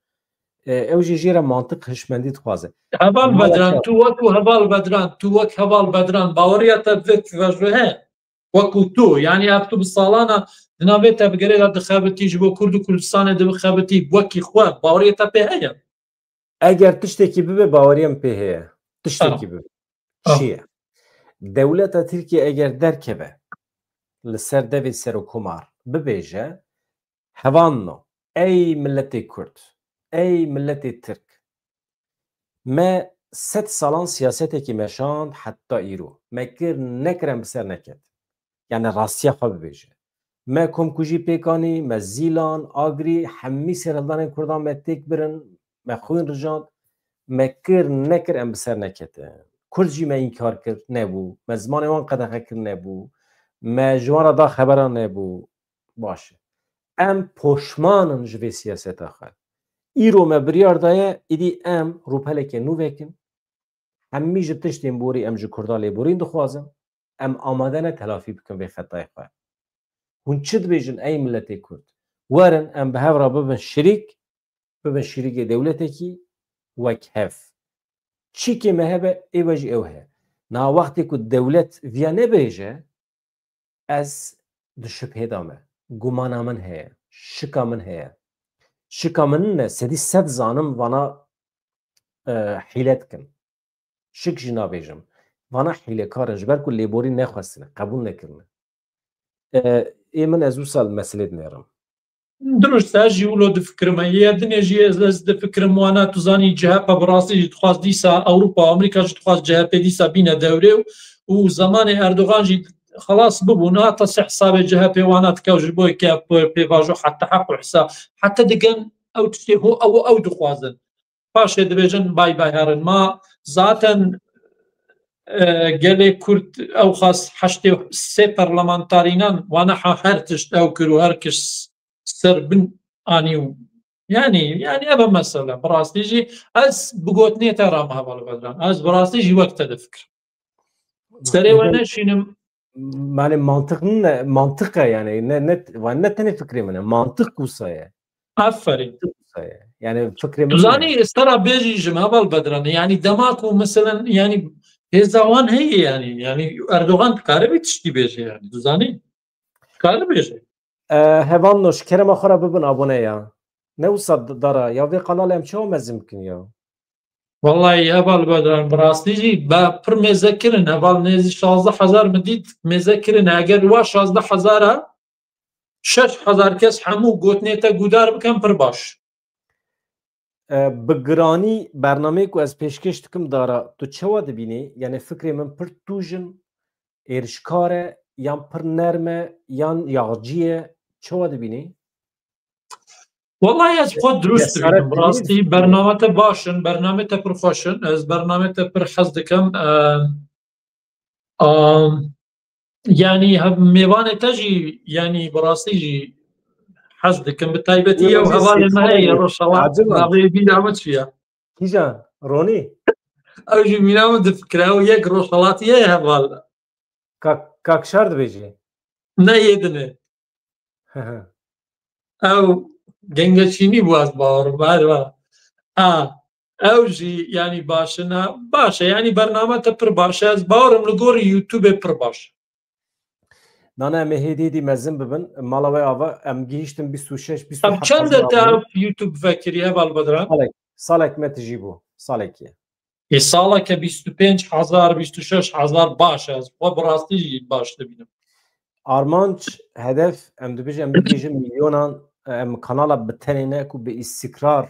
E, ew jî jê re mantiq hişmendî dixwaze. Heval Mala Bedran, çav. Tu wek û Heval Bedran, tu wek Heval Bedran, baweriya te vê vejo he? Wek û tu, yanî ev tu bi salana di navê te bi gerê de dixebitî, ji bo Kurd û Kurdistanê dibixebitî, wekî xwe, baweriya te pê heye? Eger tiştekî bibe, baweriya min pê heye. Tiştekî Tamam. bibe. Ah. Çi ye? Dewleta Tirkiye eger derkeve li ser devê serokomar, bibêje, hevanno, ey miletê Kurd, ey miletê Tirk, me sed salan siyasetekî meşand heta îro. Me kir nekir em bi ser neket. Yani rastiya xwe bibêje. Me komkujî pêk anî, me zîlan, agrî, hemî serhildanên Kurdan me têk birin, me xwîn rijand, me kir nekir em bi ser neketin. Kurd jî me înkar kir, nebû. Me zimanê wan qedexe kir, nebû. Me ji wan re da xebera, nebû. Baş e. Em poşman in ji vê siyaseta xwe. Îro me biryar daye, îdî em rûpeleke nû vekin. Hemî ji tiştên borî em ji Kurda lêborîn dixwazin. Em amade ne telafî bikin vê xetayê xwe. Hûn çi dibêjin ey miletê Kurd? Werin em bi hev re bibin şirîk, bibin şirîkê dewletekî wek hev. Çîkê me hebe, ê we jî ew heye. Niha wextê ku dewlet viya nebêje, ez di şibhê de me. Gumana min heye, şika min heye. Şika min ne, sedî sed zanim vana, e, hîle dikin. Şik jî nabêjim. Vana hîlekar in, ji ber ku lêborî nexwestine, qebûl nekirine. E, ê min, ez wisa li meselê dinêrim. Dirust, ez jî wilo difikirime. Yê dinê jî ez, ez difikirim, wana tu zanî C H P bi rastî jî dixwast dîsa Ewropa, Amerîka jî dixwast C H P dîsa bîne dewrê û, û zemanê Erdogan jî xelas bibû. Nihata sê hesabê C H P wana dike û ji bo yekê pê-, pêvajo heta heq û hesab. Heta digin ew tiştê ho-, ew, ew dixwazin. Paşê dibêjin bay bay herin. Ma zaten, e, gelê Kurd ew xas heştê sê parlamentarînan wana ha her tişt ew kir û her kişt ser bin anî û yani, yani ev e mesele. Bi rastî jî ez bi gotinê te re me heval Bedran. Ez bi rastî jî wek te difikirim. Serê we neşînim. Mane mantiq ne, mantiq e yani. Ne, ne, ne tenê fikrê min e. Mantiq wisa ye. Aferîn. Mantiq wisa ye. Yani fikrê min Tu ne. zanî, ez te re bêjî ji me heval Bedran. Yani dema ku meselen yani hêza wan heye yani. Yani Erdogan dikare vê tiştî bêje yani. Tu zanî? Dikare bêje. E, hevalno, ji kerema xwe re bibin abone ya. Ne wisa d-, dara. Ya vê kanalê em çawa mezin bikin ya? Vallahi heval Bedran, bi rastî jî be pir mêze kirin. Heval nêzî şazdeh hezar min dît mêze kirin. Eger wa şazdeh hezar e, şeş hezar kes hemû gotinê te guhdar bikin, pir baş. E, bi giranî bernameyê ku ez pêşkêş dikim dara, tu çawa dibînî? Yani fikrê min pir tûj in, êrişkar e, yan pir nerm e, yan yaxcî ye? Çawa dibînî? Wallahî ez xwe dirust dibînim. Bi rastî bername te baş in, bername te pir xweş in. Ez bername te pir hez dikim. E, a, yanî hev-, mêvanê te jî, yanî bi rastî jî hez dikim. Bi taybetî ew hevalê me heye Rojhelat. Navê bîra min çi ye? Kîjan? Ronî? Ew jî mîna min difikire. Ew yek Rojhelatî ye heval. Kak, Kak Şar dibêjî? Ne, yê din e. Ew gengeçînî bû, ez bawerim. Her va. A, ew jî, yanî, baş e, na, baş e. Yanî, bername te pir baş e. Ez bawerim li gorî YouTube pir baş e. Nane, em ê hêdî hêdî mezin bibin. Mala we ava, em gihîştin bîst û şeş, bîst û heft. Em çend e te ev YouTube vekirî, heval Bedran? Salek, salek me tijî bû. Salekî. Ê saleke bîst û pênc hezar, bîst û şeş hezar baş e. Ez xwe bi rastî jî baş dibînim. Armanc, hedef, em dibêjin, em bigihîjin milyonan, em kanala bi tenê ne ku bi îstikrar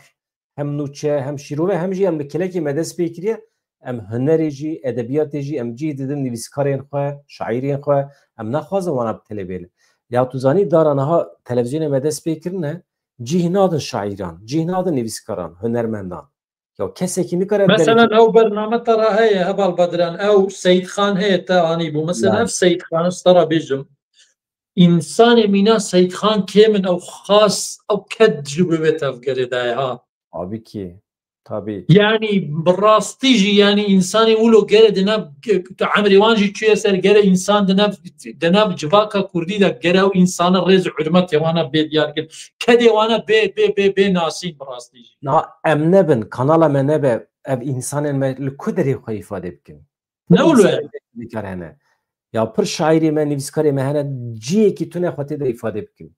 hem nûçe, hem şîrove, hem jî em li kelekê me dest pê kiriye, em hunerê jî, edebiyatê jî, em cih didin nivîskarên xwe, şaîrên xwe, em naxwazin wana bi telê bêlin. Ya tu zanî Dara, niha televîzyonê me dest pê kirine, cih nadin şaîran, cih nadin nivîskaran, hunermendan. Ya kesekî nikare Mesela ew bername te re heye, Heval Bediran, ew Seyîd Xan heye te anîbû. Mesela ev Seyîd Xan, ez te re bêjim, însanê mîna Seyîd Xan kêm in, ew xas, ew ked ji bo wê tevgerê de ye ha. Tabii ki. Tabii. Yani bi rastî jî, yani însanê wilo gere di nav, tu emrê wan jî çûye ser, gere însan di nav, di nav civaka kurdî de gere ew însana rêz û hurmetê wana bê diyar kir. Kedê wana bê, bê, bê, bê nasîn bi rastî jî. Na em nebin, kanala me nebe, ev însanên me li ku derê xwe îfade bikin? Ne wilo ye? Dikar hene. Ya pir şaîrê me, nivîskarê me hene, ciyekî tune xwe tê de îfade bikin.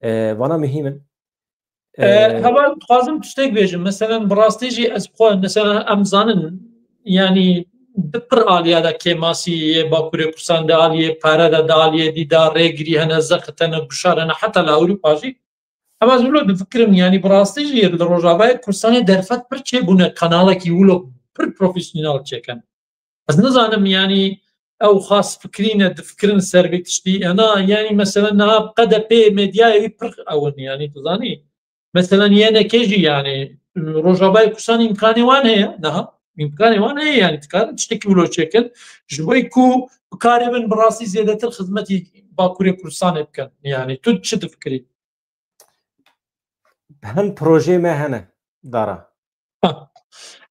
E, vana muhîm in. E, Heval, dixwazim tiştek bêjim. Meselen, bi rastî jî ez xwe, mesela, em zanin, yani, di pir aliya de kêmasî yê Bakurê Kursan de aliyê pere de, de aliyê dî de rêgirî hene, zexit hene, guşar hene, heta li Ewropa jî. Em ez wilo difikirim, yani, bi rastî jî li Rojavayê Kursanê derfet pir çêbûne, kanalekî wilo pir profesyonel çêkin. Ez nizanim, yani, ew xas fikirî ne, difikirin ser vê tiştî. Ena, yani, mesela, niha qedepê medyayê wî pir ew in, yani, tu zanî. Mesela, yenekê jî, yani, Rojavayê Kursan îmkanê wan heye, niha. Îmkanê wan heye, yani, dikarin tiştekî wilo çêkin. Ji bo ku bikaribin bi rastî zêdetir xizmetî Bakurê Kursanê bikin. Yani, tu çi difikirî? Hin projeyê me hene, Dara. Ha.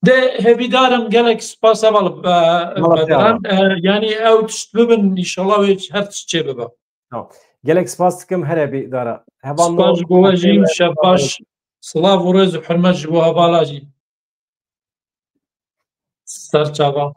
De hevîdar im, gelek spas Heval, e, Mala Bediran. Piyara. E, yani ew tişt bibin, înşallah wê her tişt çê bibe. Tamam. Gelek spas dikim, here bî Dara. Heval Spas ji bo we jî, şev baş. Silav û rêz û hurmet ji bo hevala jî. Ser çava.